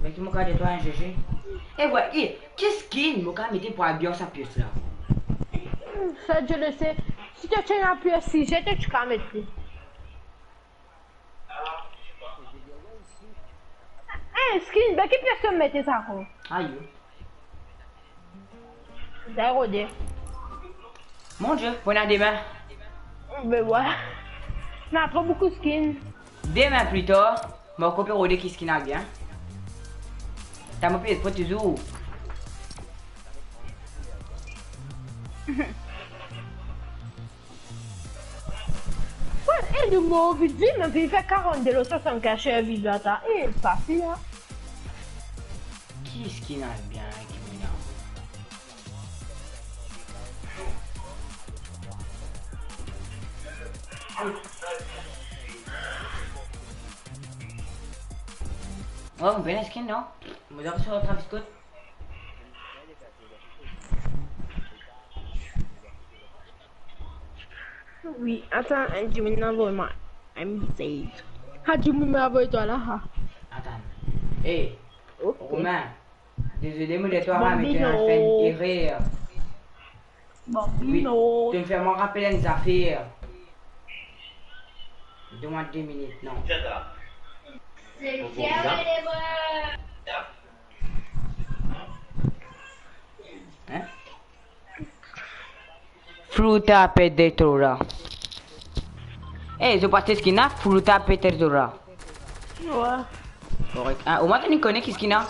Me ki mo kav donn twa enn G G. E wi, e, ki skin mo kav mete pou abians sa pies la? Sa, Dieu le sait. Si to ti ena pies size, to ti kav met li. Eh, skin, be ki personn mete sa ankor? Ayo. Dal rode. Mon Dieu, pou ena demin. Be wi. Ena tro boukou skin. Demin pli tar, mo ankor pe rode ki skin al bien. Ta mo pe espre touzour. Wi, e nou mor vit vit, me finn fer karannde lor swasannkinz surviv la ta. E, fasil, a. Ki skin al bien, ki mena? Oh, bel skin, non? Mo zame sort Travis Scott. Wi, atann, enn dimoun inn avoy mwa enn message. Ha, dimoun inn avoy twa la, ha. Atann. Ey, ok. Romain, dezole mo de twa, ha, me to inn fer enn erer. Bambino. Wi, to inn fer mwa rapel enn zafer. Donn mwa de minit, non. Hein? Fruta petetora. Eh, zot pa ti skin la, fruta petetora. Wi. Korek. Ah, omwin to inn kone ki skin la?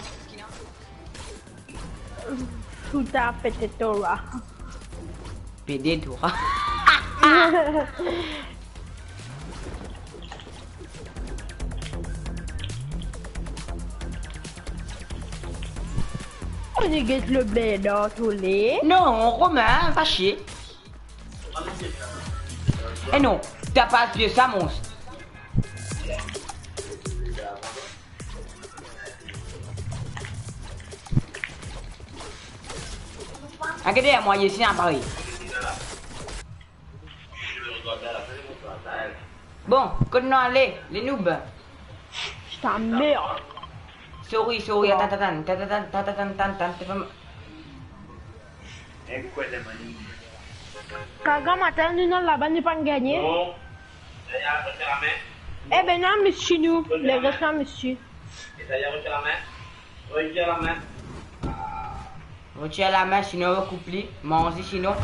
Fruta petetora. Petetora. On est get le blé dans tous les. Non, Romain, va chier. Eh non, t'as pas pied ça, monstre. Regardez, moi, ici, en Paris. Bon, kot nou ale, le noob? Ta mer. Sorry, sorry, atann, atann, atann, atann, atann, atann, atann, atann, atann, atann. Kaga matin, nou dan laba, nou pa'nn gagne. Non. Eh ben non, monsieur, nou. Le reste, monsieur. Retir lame, sinon nou koup li, manz li sinon.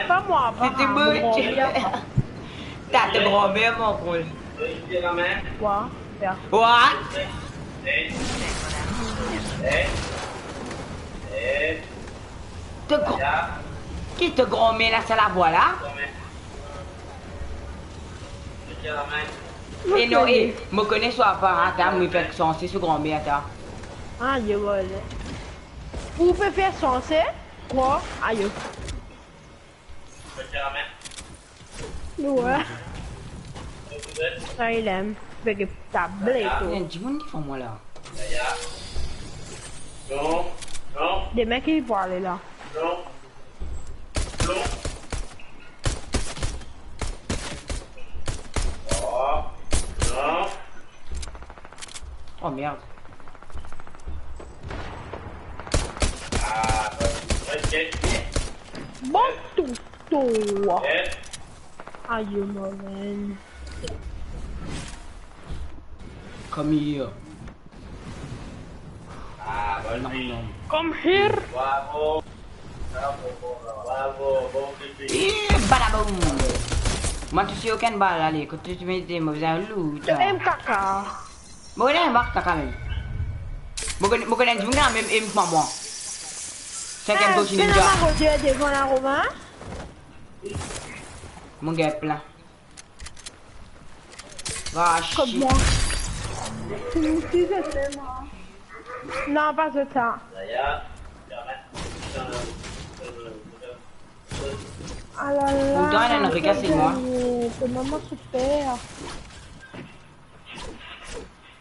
Pa mwa, pa mwa. Ti ti bout. Mo granmer, pa. Ta to granmer, mon koul. Wa, ya. Wa. To gran-, ki to granmer la, sa lavwa la? E non, e, mo kone swa pa, atann, mo fer sanse so granmer, atann. Ayo, vole. Ou pe fer sanse? Kwa? Ayo. Wi. Sa, li lem. Veye table to. Ena dimoun devan mwa la. Demin ki pou ale la. Oh merde. Bon, tou, tou. Ayo, mo reine. Come here. Nom, nom. Come here. Eh, badaboum. Mo touche okenn bal, ale, kot to ti mete, mo bizin loot. To M K K. Mo ena M K K mem. Mo kone, mo kone dimoun ki ena mem M K K ki mwa. Sinkiem, eh, to ti ninja. Fena ma roze devan la, Romain. Mo gagn plin. Va, kot shit. Mwa. Si, si, se mwa. Non, pa zot sa. Alala, Pourtant, elle a une recasse, moi. Kouma mo soufer.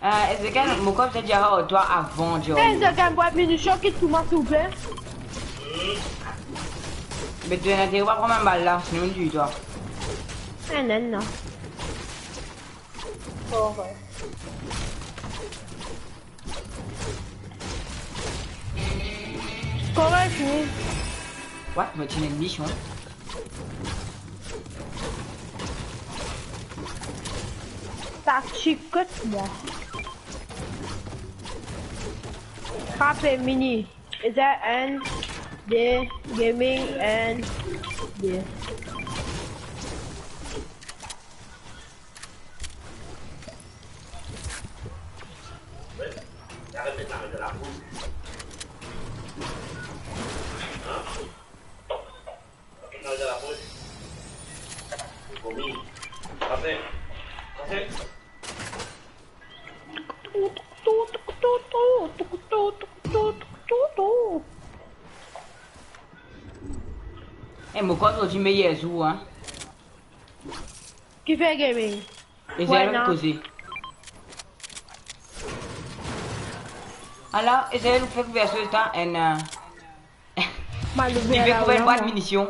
Euh, Ezekiel, mo krwar to dir, oh, twa avan, John. Eh, Ezekiel, bwar minision ki tou mwa, silvouple. Me to ena entere pa pran mem bal la, sinon nou tir twa. Eh, non, non. Korek. Korek, wi. What? Mo ti ena enn mision. Taktik kot mwa. Frape mini. Eza enn, de, gaming, enn, de. Eh, mo krwar zordi meyer zour, hein. Ki fer gaming? Ezel koze. Ala, Ezel, ou fer kouver so ta, enn, euh, li pe kouver bwat minision.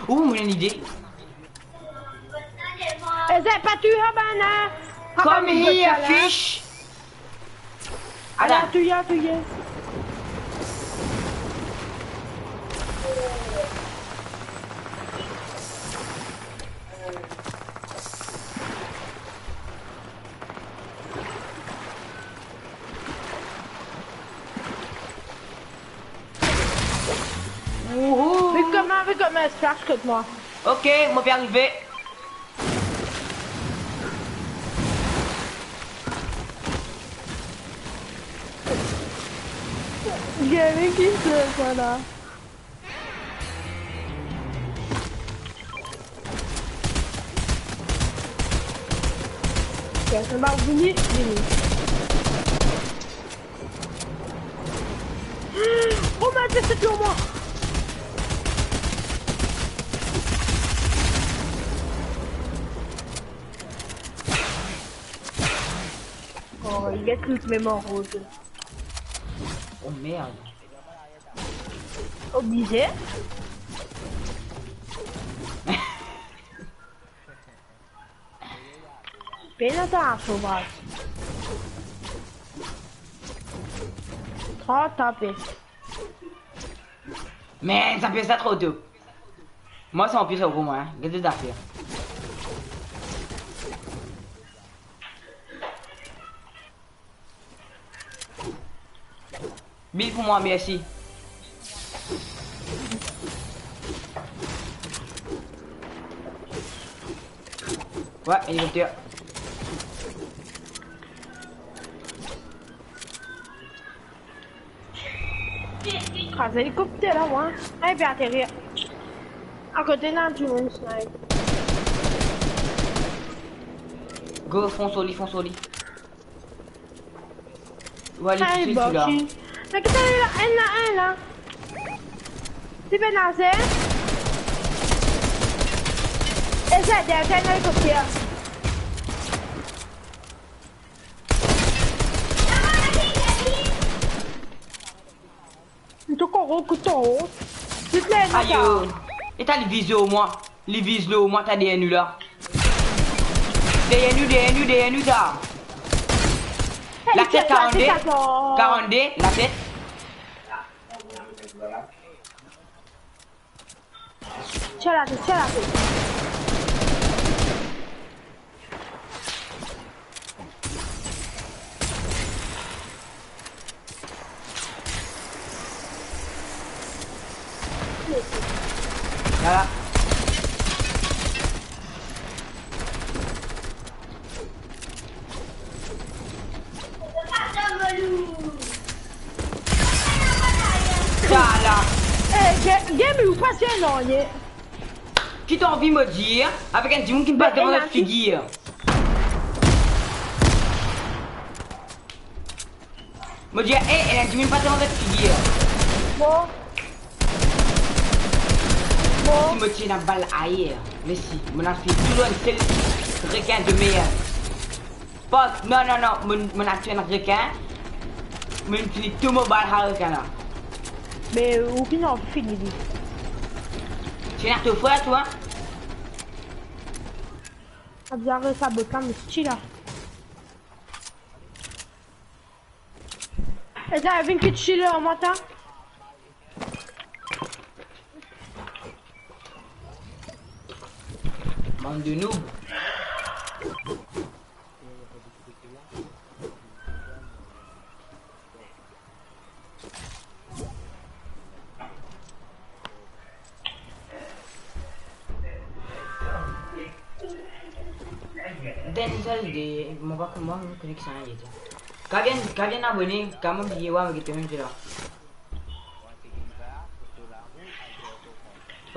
Ou, mo ena lide. Ezel, pa touy sa bann, hein. Come here, fish. Ala, touye, touye. Thomas, flash kot mwa. Ok, mo pe arive. Gagn ki se sa la? Personn pa vini, vini. Oh, merde, c'est sur moi. Oh, il y a tout, même en rose. Oh merde. Obligé. Pena ta afo, brat. Trant tapes. Men, sa pes la tro tou. Mwa, se anpil sa pou mwa, hein. Get de zafer. Build pou mwa, mersi. Wi, elikopter. Kraz elikopter la, mwa. Ay, pe aterir. Akote, ena dimoun snipe. Go, fons ar li, fons ar li. Ou ale toutswit, sila. Ay, baki. Met ki sa la, enn la, enn la. Ti pe naze. Esa, deryer, deryer, deryer, elikopter. Li to koro kout anwo. Zis la, enn la. Ayo. Eta li viz lor mwa. Li viz lor mwa, ta deryer nou la. Deryer nou, deryer nou, deryer nou, ta. Latet, karannde. Karannde, latet. Tir latet, tir latet. Vwala. Sa la. Eh, Ga-, Gaby, ou pa dir nanye. Ki to anvi mo dir avek enn dimoun ki pa devan zot figir? Mo dir, eh, enn dimoun pa devan zot figir. Bon. Bon. Si mo tir ena bal ayer, mesi, mo ena fini tou enn sel rekin de mer. Pas, non, non, non, mo, mo ena tou enn rekin. Mo fini tou mo bal ar rekin la. Me ou finn anvi fini li. Ti ena to frer, twa? Abzare sa bot la, mo tir la. E sa, vinn kit chile an mwa ta. Bann de noob. Denzel de, mo pa konpran, mo kone ki sa ye. Ka vinn, ka vinn abone, ka mo bliye, wa, mo gete mem la.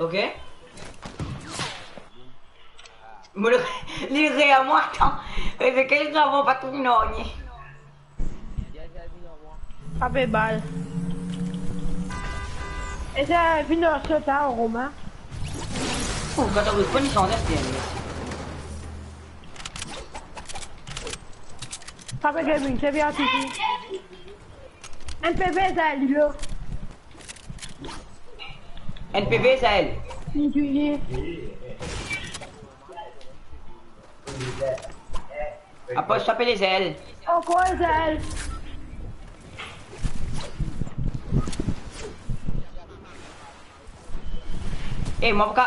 Ok? Mo le, li re a mwa, atan. E se kel sa, mo pa trouv nanye. Ape bal. E sa, vinn ar sot la, Romain. Oh, kan to reponn, li sanz S P M, mesi. Ape gaming, se bien, Titi. N P V, sa, li lo. N P V, Zael. Li touye. Apre, sa pe Zael. Ankor Zael. Eh, mo pa ka.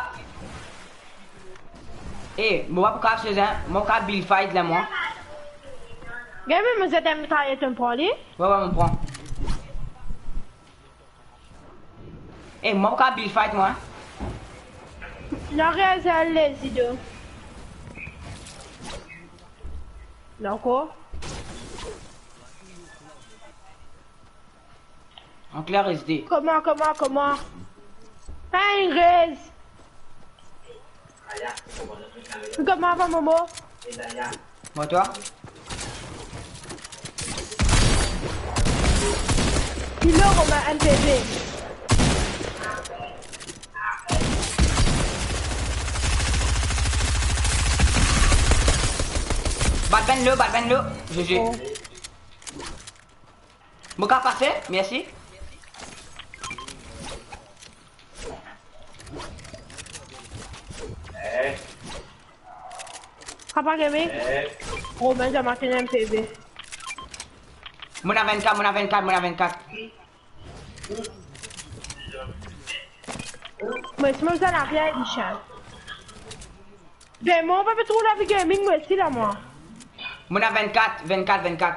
Eh, mo pa pou ka, hein. Mo pa ka build fight la, mwa. Gagn, mo zet enn mitrayet, to pran li? Wi, wi, mo pran. Eh, mo pa ka build fight, mwa. Non, rezèl lezidon. Dakor. An kler S D. Koman, koman, koman? Hey, rez. Koman va, Momo? Bon, toi? Kilo, Romain, M P V. Bat bann lo, bat bann lo. G G. Oh. Mo kapav fer, mersi. Papa Gaming. Romain, zama finn M P V. Mo ena vennkat, mo ena vennkat, mo ena vennkat. Mo, si mo bizin lapie Isha. Demon, pa pe trouv lavi gaming, mo isi la, mwa. Mo ena vennkat, vennkat, vennkat.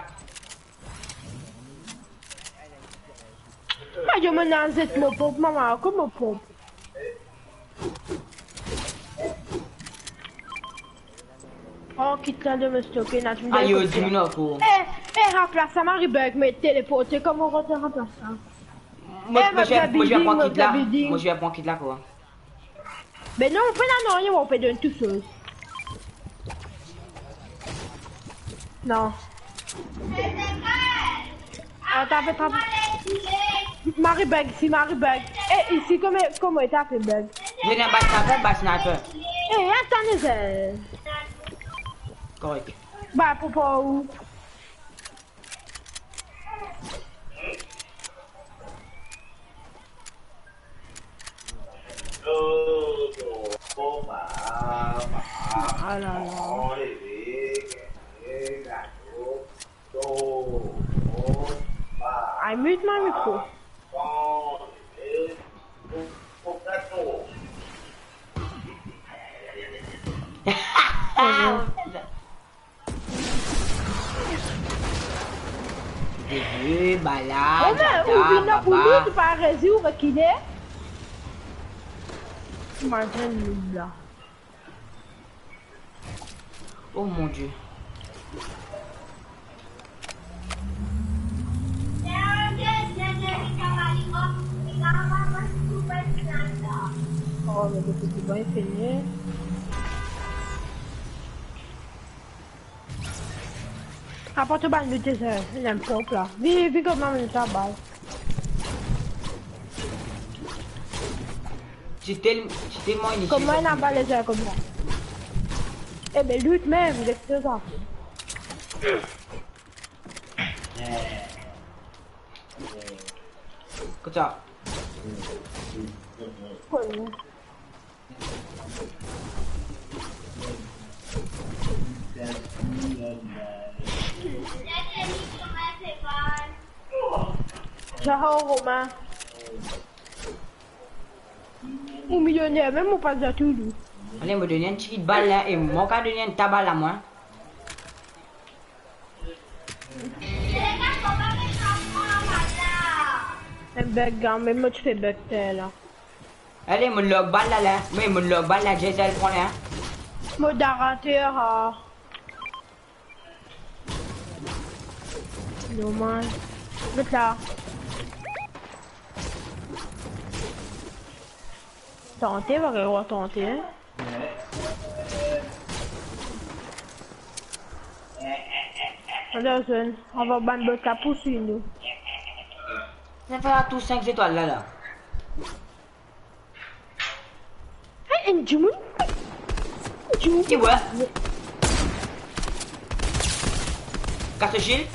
Ayo, mo ena zet mo ponp, mama, kot mo ponp? Oh, kit la, de mo stoke, na tou. Ayo, dimoun ankor. Eh, eh, ranplas sa, Marie Bug, me teleporte, kouma mo ranplas sa? Mo, eh, mo, mo, mo, mo building, pran mo kit la, building. Mo, mo pran kit la, kwa. Ben non, ou pena nanye, ou pe donn tou soz. Non. Ah, tape, tape. Marie Bug, si Marie Bug. Eh, isi, kouma, kouma tape Bug? Li ena bann sniper, bann sniper. Eh, atann, zer. Korek. Ba, pou pa ou. Ah là là. Ay, mute mon mikro. Bebe, bala, oh, mais dada, ou vinn la pou baba. Li, ou pa rezi, ou rekile. Imagine li la. Oh mon Dieu. Oh, mais depuis que bon, il fait mieux. Aport bann loot, eh, li enn pop la. Vinn, vinn kot mwa, mo tabal. Ti tel-, ti telman inise. Kouma ena bal, eh, kouma? Eh ben, loot mem, get sa. Kot sa? Kouma? Ciao, Romain. Ou milioner mem, ou pa dir tou li. Ale, mo donn enn ti bal la, e mo ka donn enn ta bal la, mwa. Enn bug, mem mo ti fer bug ter la. Ale, mo log bal la, la. Wi, mo log bal la, Jezal pran la. Mo darate, ah. Normal. Met la. Tante, va rwa tante, hein. Ala, zenn, anvoy bann bot la pou swiv nou. Sa fer tou sink zetwal la, la. Hey, enn dimoun. Enn dimoun. Ki bwa? Kas le shield.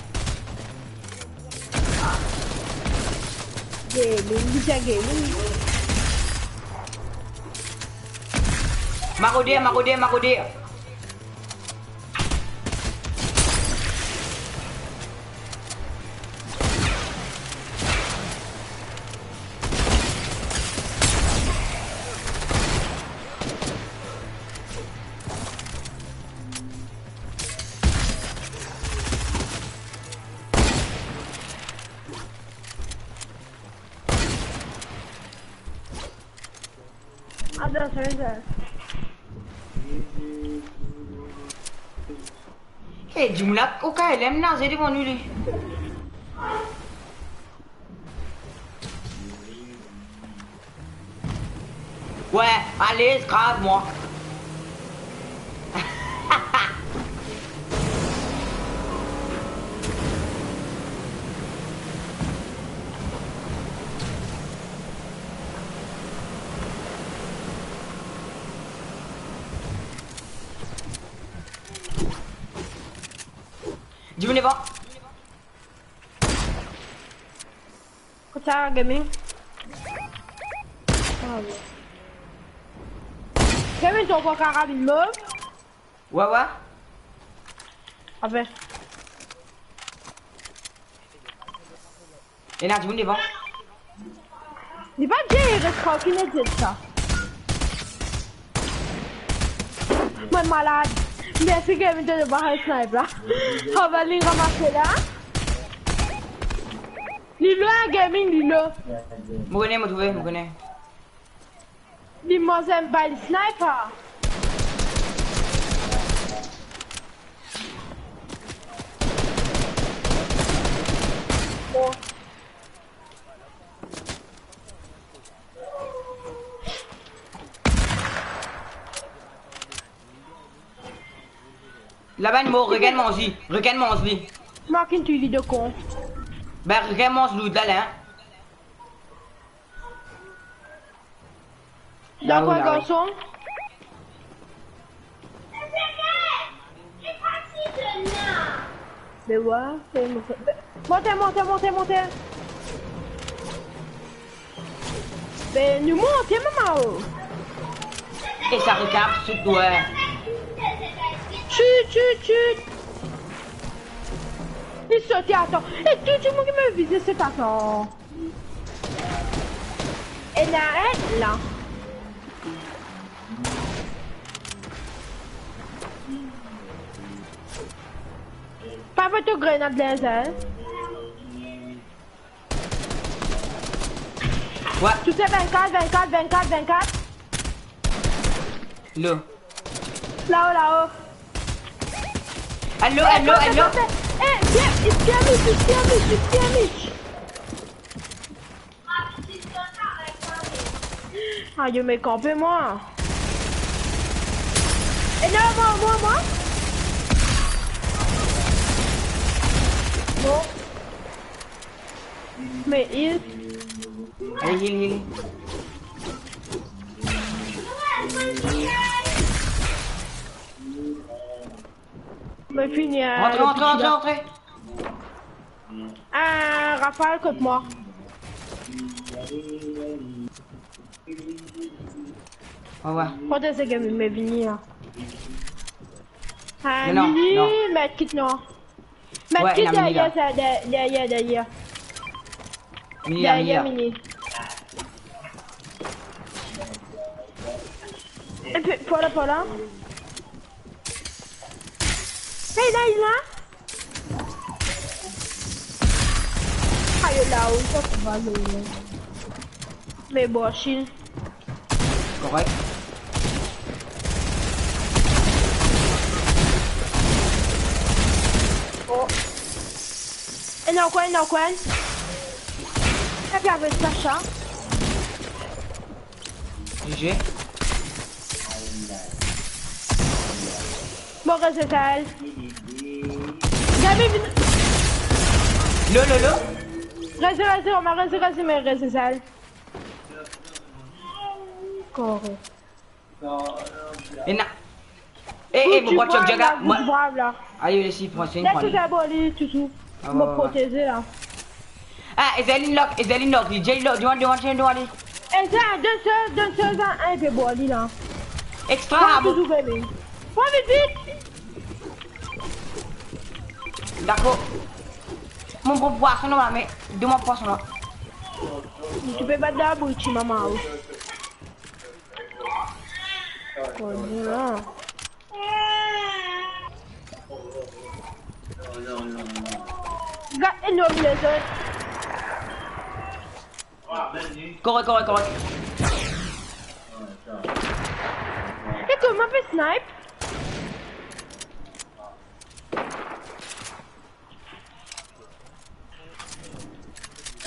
Gaming, bizin gaming. Maraudeur, maraudeur, maraudeur. Atansion, sa. E, dimoun la, oka, li mem naze devan nou, li. Wi, ale, krav mwa. Dimoun devan. Kot sa, gaming? Ah, wi. Gaming, to ankor karabinn mov? Wi, wi. Ape. Ena dimoun devan. Li pa dir res trankil, li dir sa. Mwa malad. Mersi, gaming, to pa snipe la. Avan li ramase la. Li lwin, gaming, li lwin. Mo kone, mo trouve, mo kone. Li manz enn bal sniper. Bon. Laba enn mor, rekenn manz li, rekenn manz li. Mwa kinn touy li de kon. Be, rekenn manz lout la, la, hein. Dakor, garson. Be wa, be mo, be, monte, monte, monte, monte. Be nou monte, mama, o. E sa rekenn ap sout, wi. Tchut, tchut, tchut. Li sote, atann. E tou dimoun ki mo vize, se atann. Ena enn la. Pa met to grenad dan zel. Wi. Touse vennkat, vennkat, vennkat, vennkat. Lo. Lao, lao. Allo, allo, allo. Eh, bien, bien, bien, bien, bien. Ayo, me kanpe mwa. E non, mwa, mwa, mwa. Bon. Me heal. Allez, heal, heal. Mo fini, euh, rantre, le rantre, petit rantre, là. Rantre. Ah, Raphaël, kot mwa. Au revoir. Kot ese ke mo vini la? Ah, non, non, Mini, non. Medkit non. Medkit deryer, deryer, deryer. Mini, deryer, Mini. Epi, par la, par la. Hey, la, la. Ayo, la, wi, sa ti va, la. Me bon, chill. Korek. Oh. Ena ankor enn, ena ankor enn. Epi avek sa, sa. G G. Bon, reste Sahel. Gabi, vinn. Lo, lo, lo. Reste, reste, on va rester, reste, mais reste Sahel. Correct. Ena. Eh, eh, mo pran chok jaga. Mo, mo, mo, la. Ayo, les, pran, les, pran. Laisse faire, bon, allez, toutou. Ah, ouais, ouais, ouais. Mo proteze la. Ah, Ezel inn lock, Ezel inn lock, li, Jay lock, devan, devan, devan, devan, li. Ezel, donn sa, donn sa, sa, enn pe bwar li la. Extra, ah, bon. Toutou, bebe. Pran vit, vit. Dakor. Mo pran pwason la, me donn mwa pwason la. Ti pe bat dan labouti, mama, wi. Kone la. Gade enorm lezot. Korek, korek, korek. E kouma pe snipe?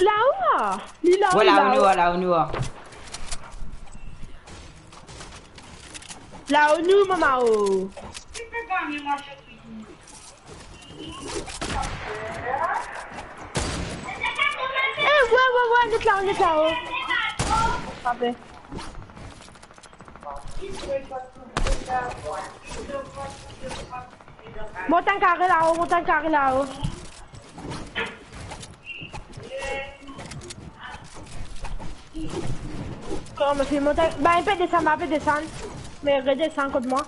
Lao, ah. Li lao, ouais, lao, lao. Nou, ah, lao, nou, ah. Lao, nou, mama, oh. Eh, ouais, ouais, ouais, nou la, nou la, oh. Ape. Montann kare lao, montann kare lao. Kouma finn monte, ba, pe desann, ba, pe desann. Me redesann kot mwa.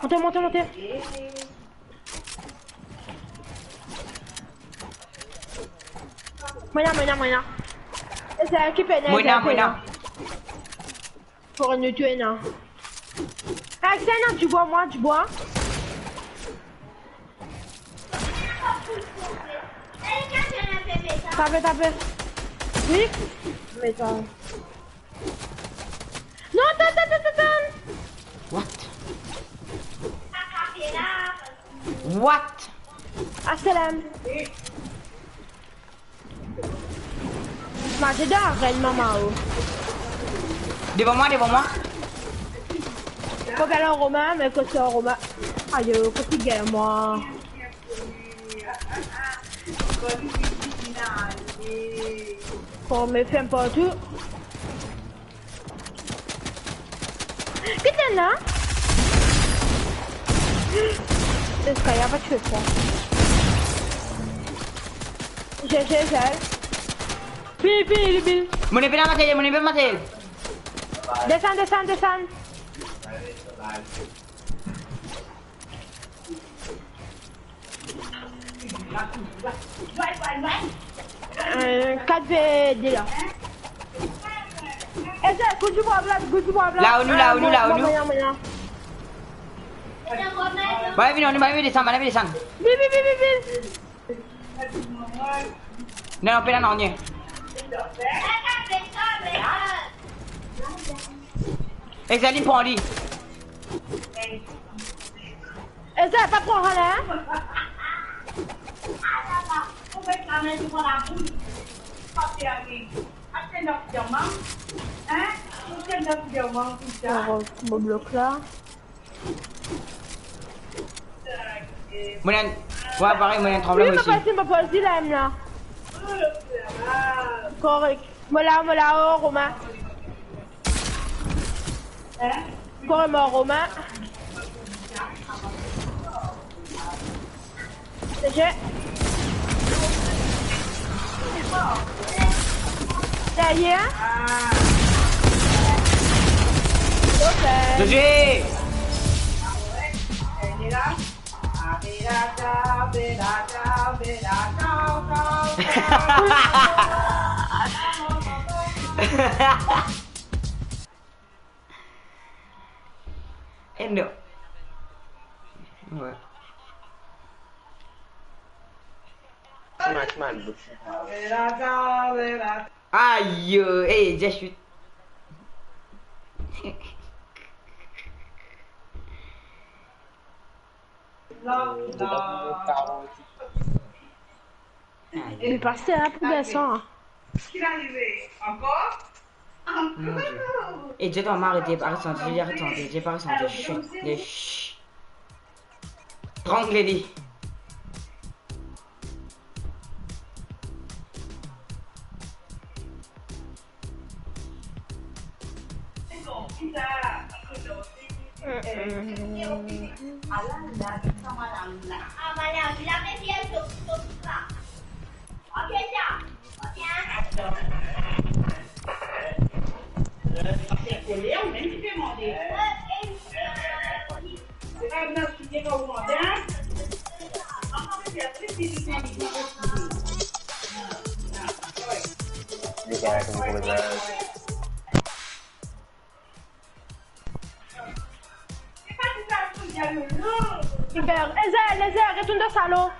Monte, monte, monte. Mwa la, mwa la, mwa la. E sa ki pena, mwa la, mwa la. Pou nou tue, non. Aksel, non, dibwa, mwa, dibwa. Tape, tape. Wi. Metan. Non, atann, atann, atann, atann. What? What? Asalam. Mwa, ti dan ren, mama, oh. Devan mwa, devan mwa. Kot gagn Romain, me kot Romain. Ayo, kot gagn mwa. Bon, me ferm partou. Ki ena la? Eska li pa ti fer fwa? J'ai, j'ai, j'ai. Pil, pil, pil. Mo nepena materyel, mo nepena materyel. Desann, desann, desann. Euh, kat ve de la. Eh, sa, kout dibwa la, kout dibwa la. Lao nou, lao nou, lao nou. Mwa, mwa, mwa. Bann la vini, bann la vini desann, bann la vini desann. Vit, vit, vit, vit, vit. Non, non, pena nanye. Exali pran li. Eza, pa pran sa la, hein? Mo blok la. Mo ena, ouais, parey, mo ena tranbleman isi. Wi, mo pa, mo pa dir la, la. Korek. Mo la, mo la, oh, Romain. Hein? Kouma, Romain? Deje. Deryer. Ok. Deje. Eno. Ouais. Ayo, eh, Jesuit. Li pa ser pou garson, hein. Mon Dieu. Eh, Dieu, ton mari, t'es pas ressentir, j'ai ressenti, j'ai pas ressenti. Chut, chut. Trangle li. Super. Ezel, Ezel, retourn dan salon.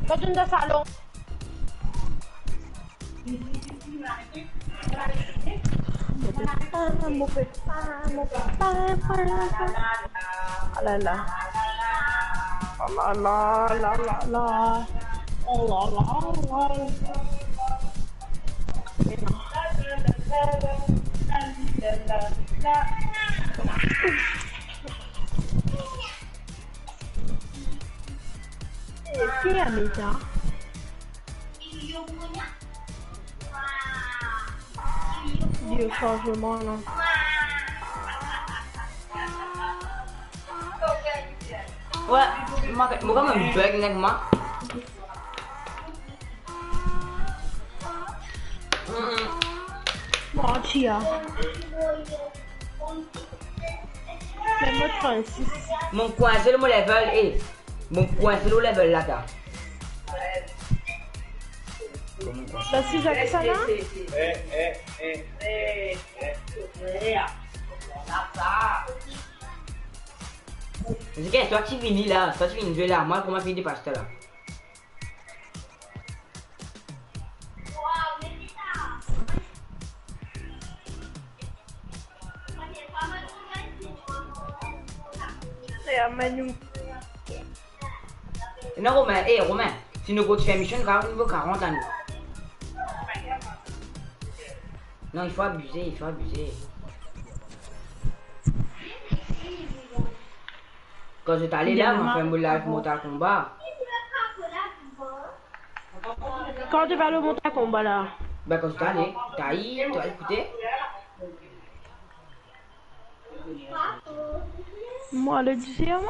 Retourn dan salon. Ah, mo pe pa, mo pe pa, pa, pa. Ah là là. La, la, la, la, la. Oh, la, la, la, la. Eh, ki Anita? Dieu, changement, non. Ouais, moi, moi, quand même, bug, nèg, moi. Mm, mm. Bon, tia. Mem mo trannsis. Mo kwinse lor mo level, eh. Mo kwinse lor level la, ta. Ba, si Zak sa la? Zeke, twa ki vini la, twa ki vinn zwe la, mwa kouma fini depas la. Eh, amen nou. Non, Romain, eh, Romain, si nou kontign fer mision, nou kapav nivo karant ane. Non, il faut abuser, il faut abuser. Kan zot ale la, mo fer mo live Mortal Kombat. Kan to pe al Mortal Kombat la? Ben, kan zot ale, ta i, to al ekoute. Mwa, le dizièm.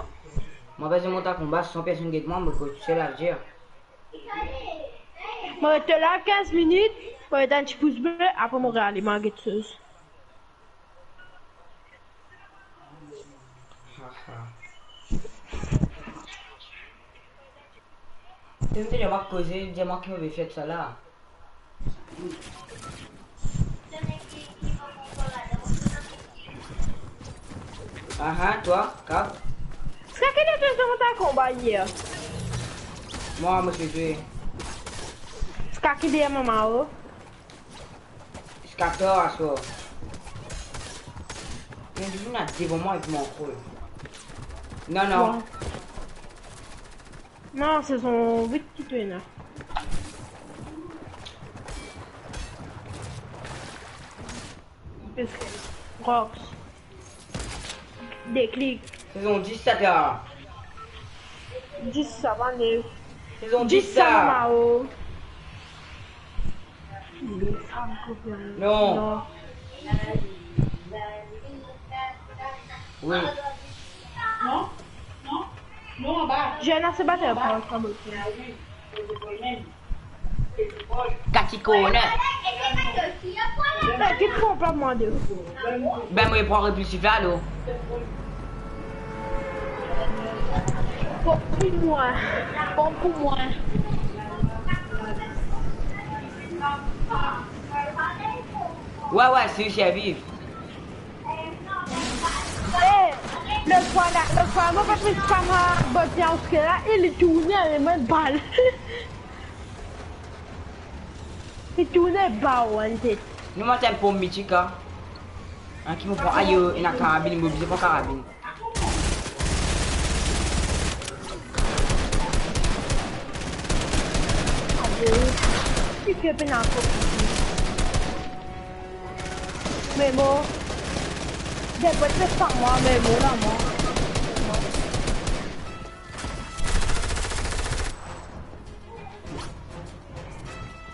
Mwa, pa zot Mortal Kombat, san personn get mwa, mo koz tousel, sa ve dir. Mo res la kinz minit, mo met enn ti pous ble, apre mo reale, mo al get soz. Zot dir mwa koze, dir mwa ki mo pe fer tousala. Aha, twa, Kap? Sa ki lor to zwe Mortal Kombat yer? Mwa, mo ti zwe. Sa ki dir mama, oh. Jiska tar aswar. Mem si ena devan mwa avek mo ankor. Non, non. Bon. Non, sezon wit ki to ena. Rocks. Déclic. Sezon dis sa, ta. Dis sa, pa nef. Sezon dis sa, dis sa, mama, oh. Non. Non. Oui. Non, non. Non, anba. Zena se bater, pa, pa bote. Kati kone. Ben, ki pran pa mande. Ben, mo pran replisi la, lo. Bon pou mwa. Bon pou mwa. Wi, wi, si, si, viv. Eh, lot fwa la, lot fwa, mo pa plis pa mwa bot bien oske la, e li tourne, e mwa bal. Li tourne ba ou enn tet. Nou, mwa ti enn pom mitik, a. An ki mo pran, ayo, ena karabin, mo bizin pran karabin. Ayo, pike pena ko. Memo. Depot pe sa mwa, Memo, la mwa.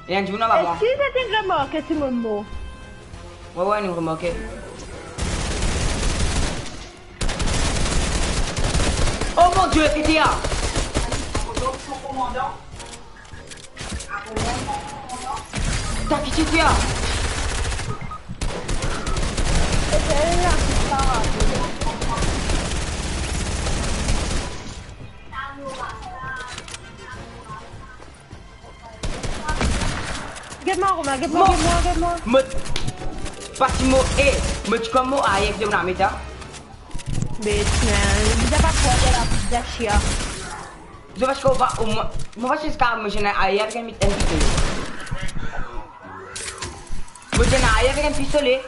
Ena dimoun anba mwa. Eski zot inn remarke si mo mor? Wi, wi, nou remarke. Oh mon Dieu, ki ti a? Ta ki ti a? Get mwa, Romain, get mwa, get mwa, get mwa. Mo, pati mo, eh, mo ti kouma mo aye, ki mo lame ta. Bet, man. Bizin pa tro de la, bizin chia. Mo pa ti kouma, omwin, mo pa ti kouma mo ti ena aye avek enn, enn pistolet. Mo ti ena aye avek enn pistolet.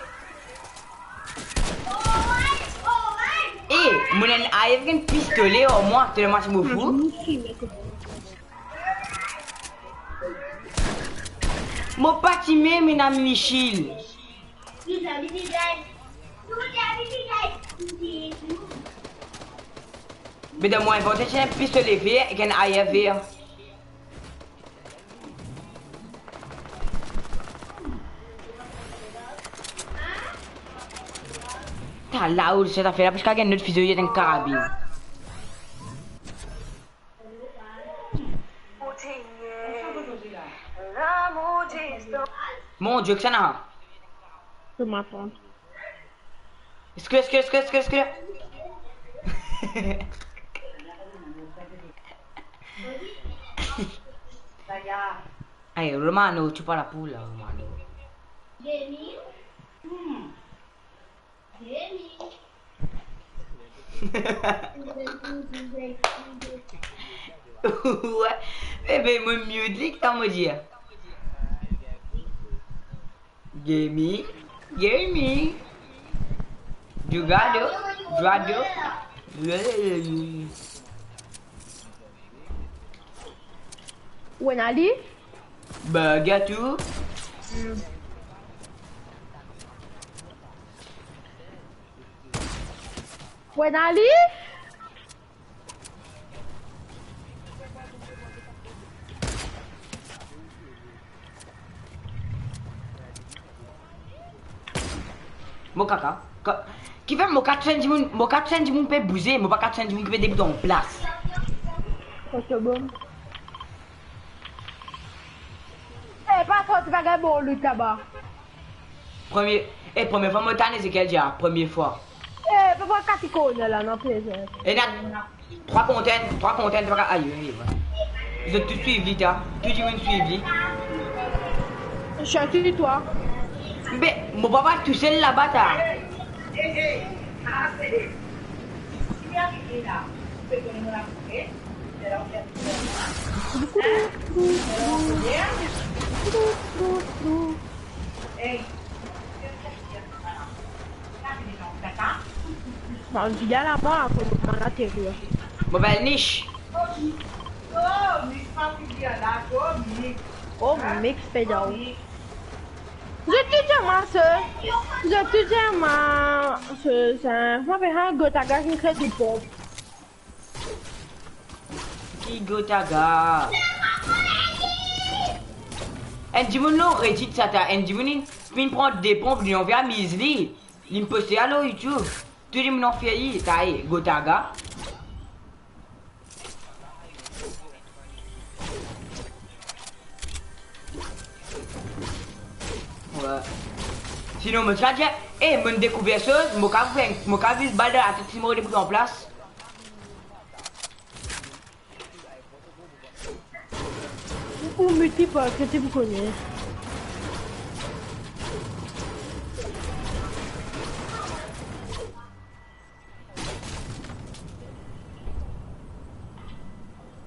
Eh, Mo ena enn A R avek enn pistole ar mwa, telman mo fou. Mo pa ti mem ena misil. Be dan mo invante ti enn pistole ver ek enn A R ver. Ta la ou sa zafer la, parski gagn not fizo, li ena enn karabin. Mon Dieu, kisannla? Tomat. Eski, eski, eski, eski, eski? Ay, Romano, tu pa la pou la, Romano. Wi, bebe, mo mute li, ki sa mo dir? Gaming, gaming. Jugado, jugado. Ou ena li? Ba, get ou. Hmm. Ou ena li? Mo kaka. Ka-, kifer mo kapav tann dimoun, mo kapav tann dimoun pe bouze, mo pa kapav tann dimoun ki pe debout an plas. Koto bom. Eh, pa sot, pa gagn bon loot laba. Premie, eh, premie fwa mo tann Ezekiel dia, premie fwa. Eh, pa, pa kas li korner la, non, plezir. Ena trwa kontenn, trwa kontenn, trwa ka-, ayo, ayo, ayo. Zot tou swiv li, ta. Tou dimoun swiv li. Chante twa. Be, mo pa pa tousel laba, ta. Bann viga laba, akoz mo laterir. Mo bel niche. Oh, mix pe dan. Zot tou dir mwa se, zot tou dir mwa se, sa, kouma apel sa, Gotaga ki kre di ponp. Ki Gotaga? Enn dimoun lor Reddit sa, ta, enn dimoun inn, inn pran de ponp, li anvi amiz li. Li inn poste sa lor YouTube. Tou dimoun anvi fer li, ta, e, Gotaga. Wi. Sinon, mo ti a dir, e, mo'nn dekouver soz, mo kapav fer, mo kapav viz bal dan latet si mo rete bout an plas. Ou mete pa, ki ti pou kone.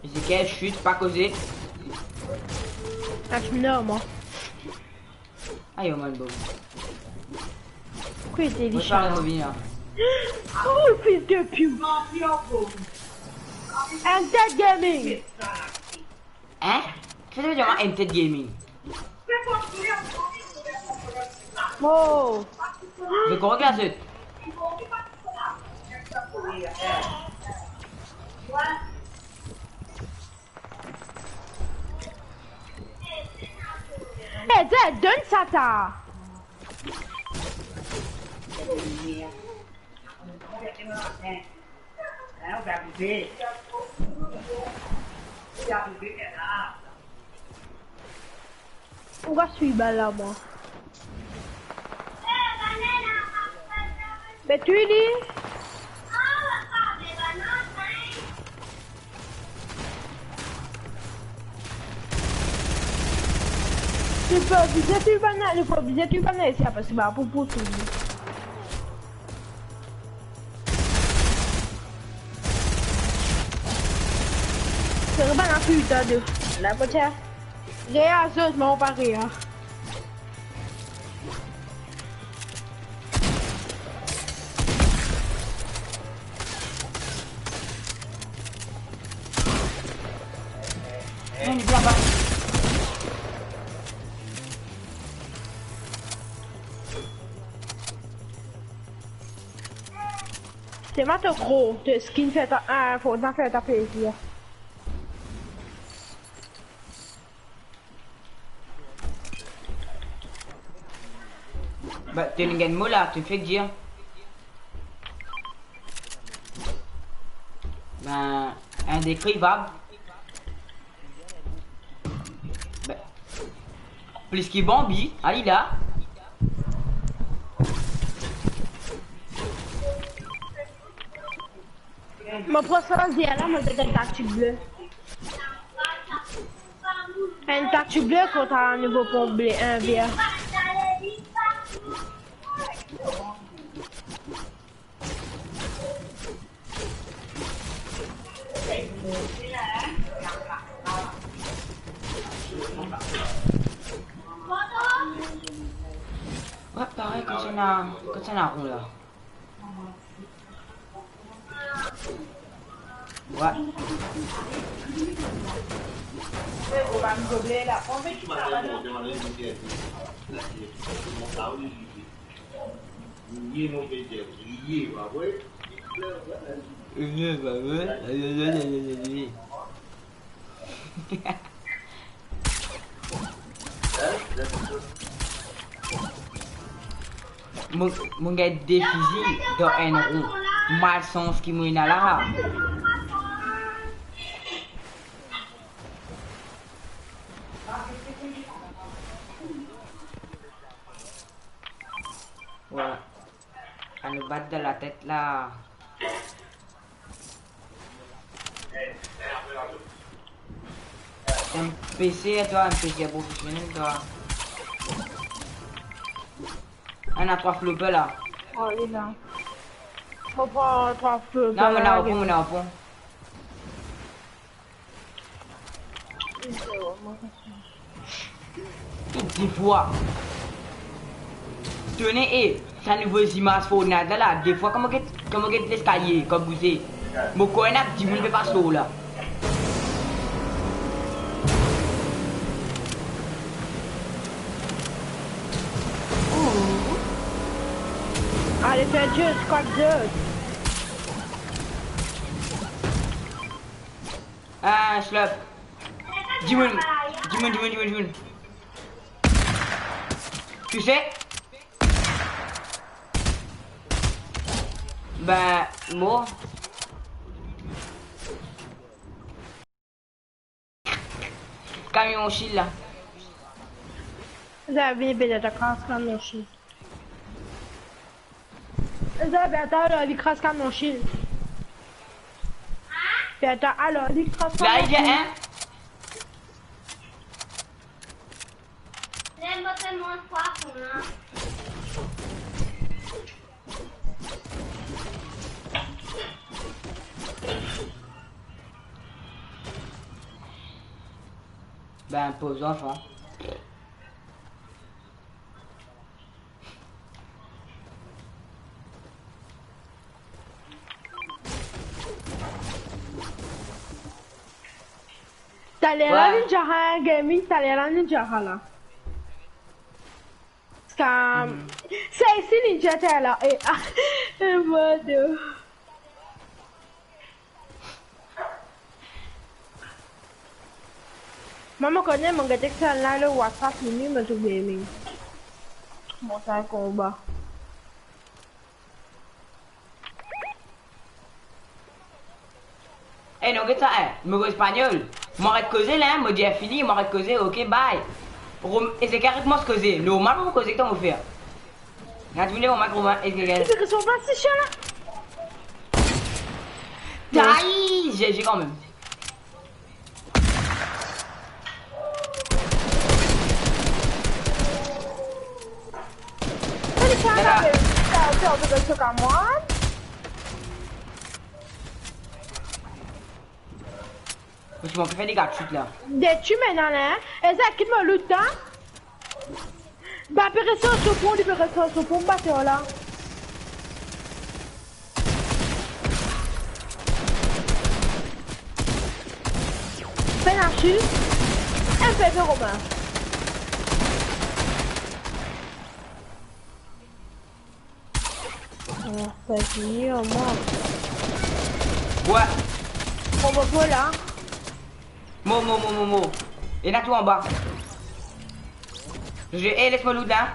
Ezekiel, chut, pa koze. Atim la, mwa. Ayo, man, bon. Ki ete li sa? Mo pa revini la. Oh, fils de pute. Ented Gaming. Hein? Ki sa vedir Ented Gaming? Oh. Zot kouma klas zot? Eh, donn sa ta. Ou va swiv bal la, mwa. Be touy li. Li pa oblize touy bann la, li pa oblize touy bann la isi, parski ba pou, pou touy li. Sere bann la pita de. La, kote? Rea zot, me ou pa rea. Te ma to gro, to skin fer ta, ah, fo ta fer ta plezir. Ba, to inn gagn mo la, to fek dir. Ben, indekrivab. Ben, plis ki Bambi, ali la. Mo pran sa dir la, mo met enn taktik ble. Enn taktik ble kont enn nouvo pont ble, enn ver. Wi, parey, kot sa ena, kot sa ena ron la. Wi. Mo, mo gagn de fizi dan enn round. Malsans ki mo ena la. Wi. Anou bat dan latet la. Enn PC twa, enn PC profesionel twa. Ena trwa flopper la. Oh, li la. Mo pran trwa flopper. Non, mo ena la, pran, mo ena la, pran. Tou defwa. Tone, e, sa nouvo zimaz Fortnite la, la, defwa, kouma get, kouma get leskalie, kouma bouze. Mo krwar ena dimoun pe pas lor la. Ale fer zot, kot zot. Ah, slap. Dimoun, dimoun, dimoun, dimoun, dimoun. Touse. Ben, mor. Kamion shield la. Zot vinn pe atak kamion shield. Zot, be atann, li kraz kamion shield. Be atann, alor, li kraz kamion shield. Hein? Ben, pov zanfan. Taler la, ouais, Ninja Gaming, taler la, Ninja la. Sa isi Ninja taler la, e, ah, e, modo. Mama kone, mo gete sa la, le WhatsApp, ni, mo tou gaming. Mo sa konba. E non, get sa, e, mo koz espagnol. Mo aret koze la, mo dir fini, mo aret koze, ok, bye. Rom-, Ezekiel, aret koz koze. Normal, mo koze, ki to mo fer? Gard, vinn mo mik, Romain, Ezekiel. Ti pe resevoir si chien la. Tai, GG kanmem. Dada. Mo ti manke fer dega tit la. De ti mena la, e sa kit mo loot la. Ba, pe res ar so pon, li pe res ar so pon, bater la. Pena shield. Fais le Romain. Ah, vas-y, au moins. Ouais. On va pas là. Mo, mo, mo, mo, mo. Ena tou anba. Je, eh, les mo loot la.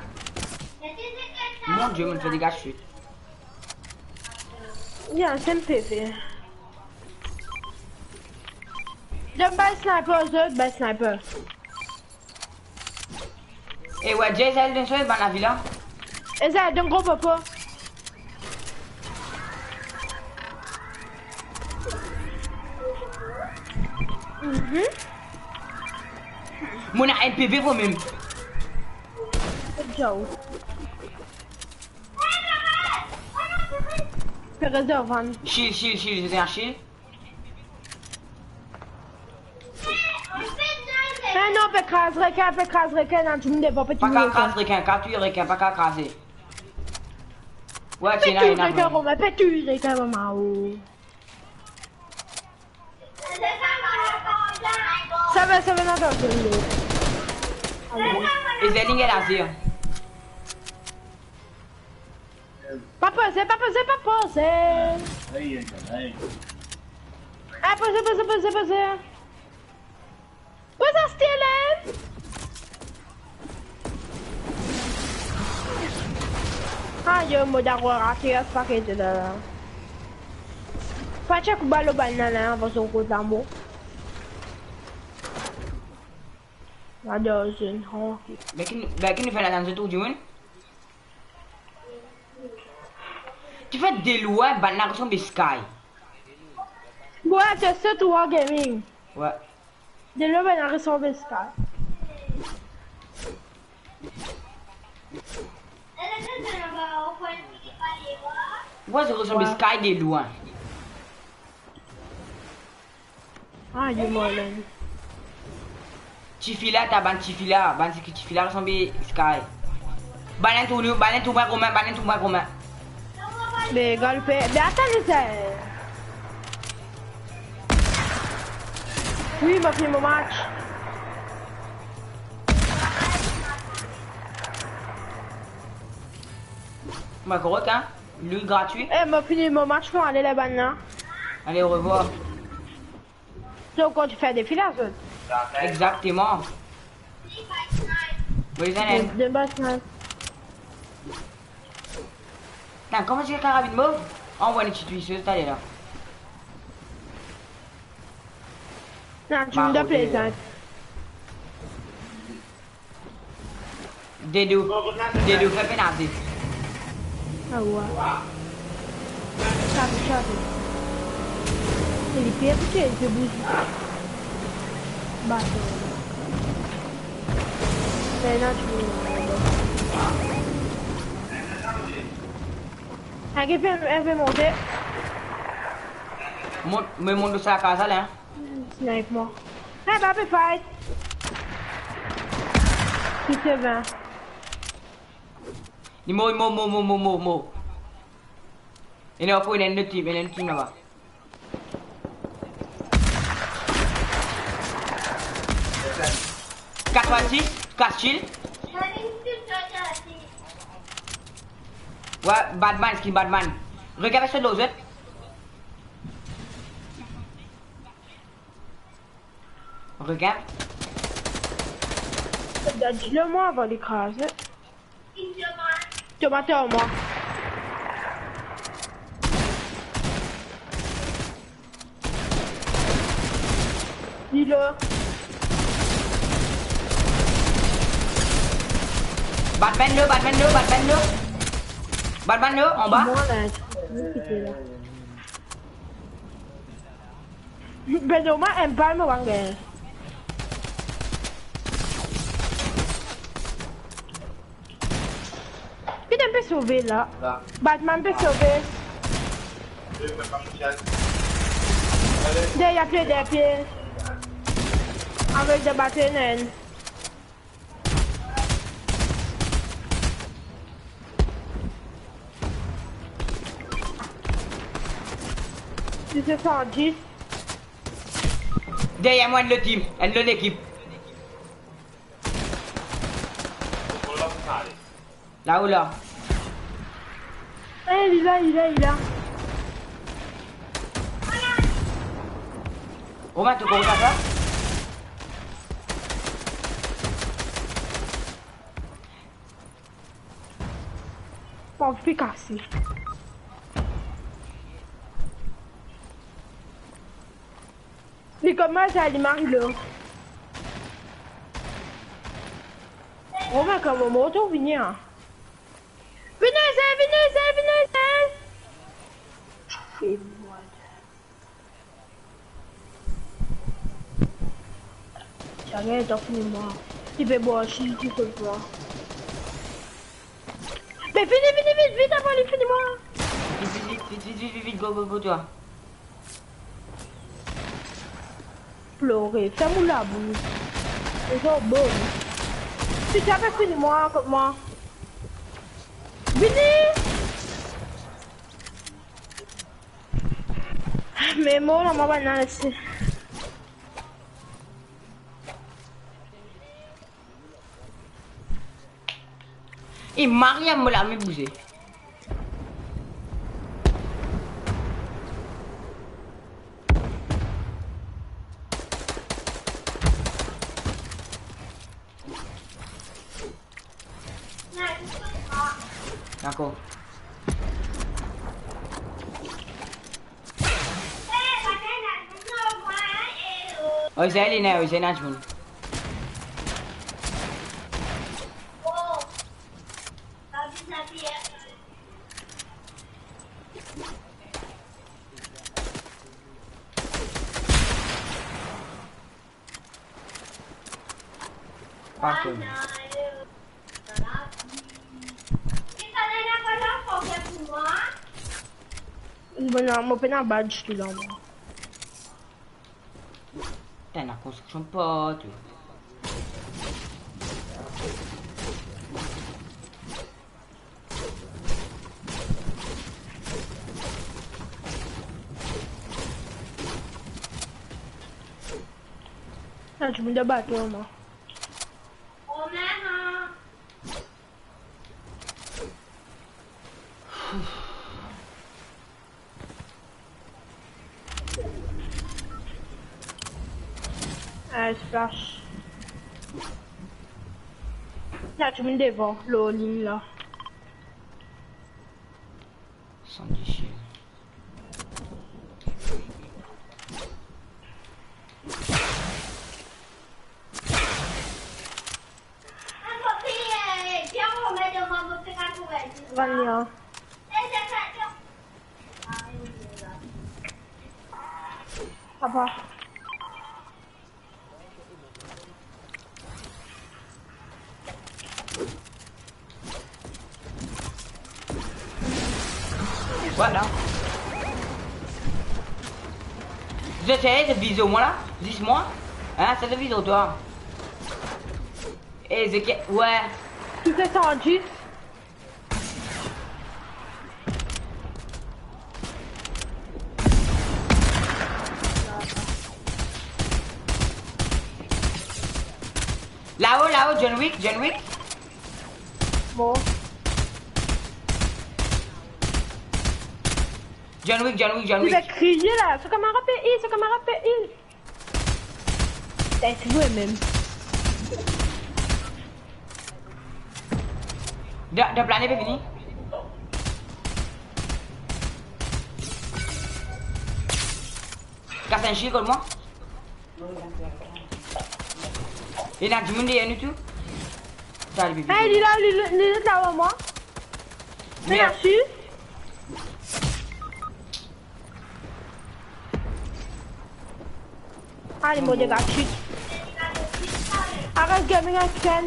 Mon Dieu, mo fer dega swit. Ya, se M P V. Donn bay sniper, zot, bay sniper. E wa, Jay, Israel, donn sa, bann lavi la. Israel, donn gro popo. Mhm. Mo ena enn P V mwa mem. Good job. Pe rezovan. Shield, shield, shield, je tiens shield. Eh non, pe kraz rekin, pe kraz rekin, ena dimoun devan, pe touy rekin. Pa ka kraz rekin, ka touy rekin, pa ka kraze. Pe touy rekin, Romain, pe touy rekin, Romain, oh. Sava, sava, non, non, non. Is there any laser? Pa poze, pa poze, pa poze. Aïe, aïe, aïe. Ah, poze, poze, poze, poze. Poze a Sterling. Ah, yo, mo dakor rate, pa ke de la. Pa tchek bal bann la, la, avan zot kot lamor. Ador zot, ok. Be ki, be ki nou fer la dan zot tour dimoun? Ti fer de lwin, bann la resanble Sky. Bwa, se, se trwa gaming. Wi. De lwin, bann la resanble Sky. Wi, se resanble Sky de lwin. Ah, yo, Marlon. Tifi la, ta bann tifi la, bann tifi, tifi la resanble Sky. Bann la tourn, bann la tourn mwa kouma, bann la tourn mwa kouma. Be, galpe, be, atann, sa. Wi, mo fini mo match. Mo korek, hein? Loot gratwi. Eh, mo fini mo match, mo ale la bann la. Allez, au revoir. So, kan ti fer defi la, zot? Exactement. Bon, les amis. De, de base, man. Putain, comment c'est la carabine mauve? Envoie une petite vidéo, tout à l'heure. Non, tu me dois plaisir. Dedou, Dedou, fer penalti. Ah ouais. Chape, chape. E li pe, ok, li pe bouze. Bato. Penalti. Ankete, pe, pe monte. Mont, me mont sa kaz la, hein. Snipe mwa. Eh, pa pe fight. Ki se vin? Li mor, li mor, mor, mor. Ena ankor, ena enn lot team, ena enn lot team laba. Kat swasis, kat kill. Wi, Batman, skin Batman. Regard sa lozet. Regard. Gard dilo mwa avan li kraze. Tomat ar mwa. Dilo. Batman lo, Batman lo, Batman lo. Batman lo, anba. Mwa la, ti kite la. Be normal, enn bal mo bann gagn. Ki ti pe sove la? La. Batman pe sove. Deryer pie, deryer pie. Avek de batenn. Six cent dix. Deryer mwa, enn lot team, enn lot lekip. Lao la. Eh, li la, li la, li la. Romain, to koz sa? Bon, pe kase. Li koumans a li mari lo. Oh, me kouma mo to vini, an? Vini, Zen, vini, Zen, vini, Zen. Fini mwa. Zame to fini mwa. Ti pe bwar si, ti pe bwar. Me vini, vini, vit, vit, avan li fini mwa. Vit, vit, vit, vit, vit, vit, vit, go, go, go, twa. Plore, ferm ou labous. Eza bon. Si ti ape fini mwa kot mwa. Vini! Me mo, la, mo bann la, se E Maria, mo lame bouze. Dakor. Oy, sa li ena, oy, sa ena dimoun. Pa kone. Bon, non, mo pena badge tou la, mwa. T'as la construction partou. Ah, tu me bats, toi, moi. Ah, splash. La, tu me devan, lo lim la. Santi chien. Vania. Papa. Vwala. Zot, sa zot viz mwa la? Zis mwa? Hein, sa zot viz twa? E, zot ki, wi. Tou sa san dis. Lao, lao, John Wick, John Wick. Bon. John Wick, John Wick, John Wick. Li pe kriye la, so kamarad pe heal, so kamarad pe heal. T'as vu même. Dan, dan plane pe vini. Kas enn shield kot mwa. Ena dimoun deryer nou tou. Sa, li pe vini. Hey, li la, li, li, li la, mwa. Merde. Merci. Ale, mo dega chit. Aret gaming action.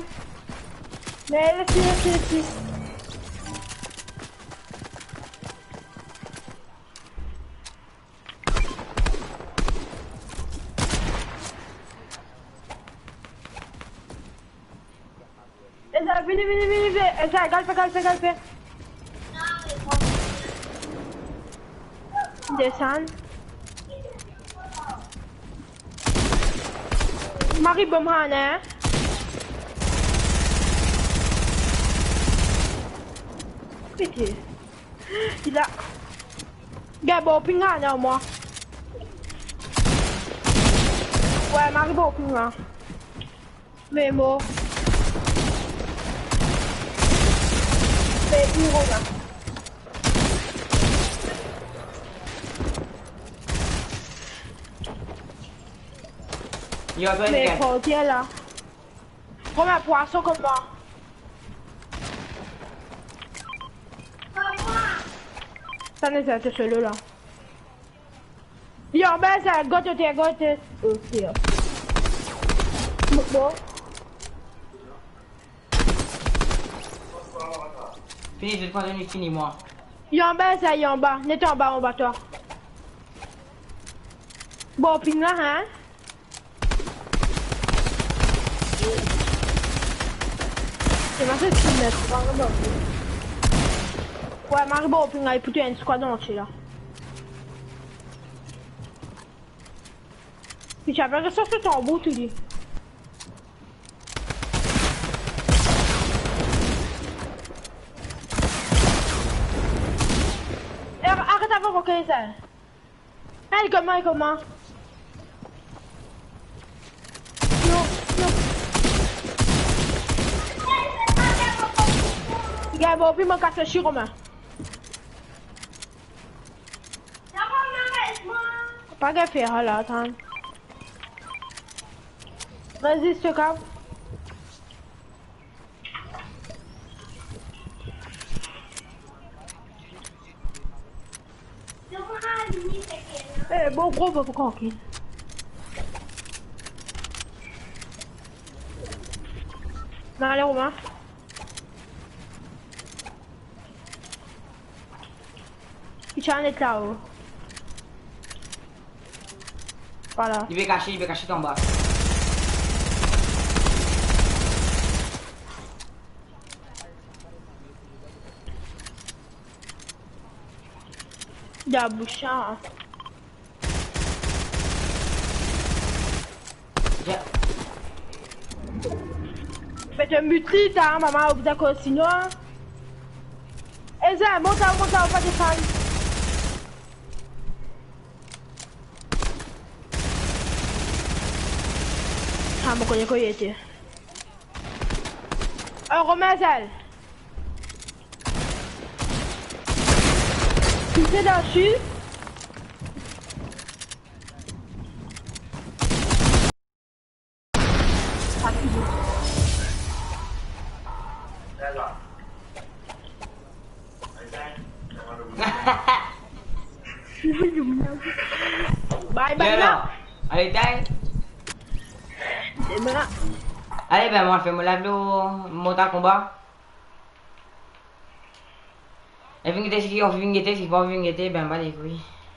Me lesi, lesi, lesi. Eza, vini, vini, vini, vini. Eza, galpe, galpe, galpe. Desann. Mari bom ane. Pete. Li la. Gagn bon ping la, non, mwa. Wi, mo ariv bon ping la. Me mo. Me iro la. Yo, toi, me Miguel. Frotier la. Pran enn pwason kouma. Sa nou ete solo la. Yo, ben sa, gote, gote. Ok. Bon. Fini, je te prends une fini, moi. Yo, ben sa, yo, anba. Net anba, anba twa. Bon, ping la, hein? Se pa sa ki met, pa anba. Wi, mo ariv bon ping la, pou tou enn squad antie la. Li ti apel sa, se tanbour tou li. Eh, aret avek kokenn sa. Hey, kouma, kouma? Non, non. Gagn bon, pi mo kas sir kouma. Pa gagn fer la, atann. Vas-y, ce cap. Eh, bon gro, bon, pou tranquille. Non, allez, Romain. Li ti anet lao. Vwala. Li pe kase, li pe kase anba. Daboucha. Ya. Met mut li, ta mama, ou bizin koz sinon. Eza, mont la, mont la, ou pa desann. Ah, mo kone kot li ete. Oh, Romain Zel. Pise dan sud. Bye bye la. Allez, die. Allez, ben, mo fer mo live lor Mortal Kombat. E vinn gete, si ou vinn gete, si pa vinn gete, ben, bale kwi.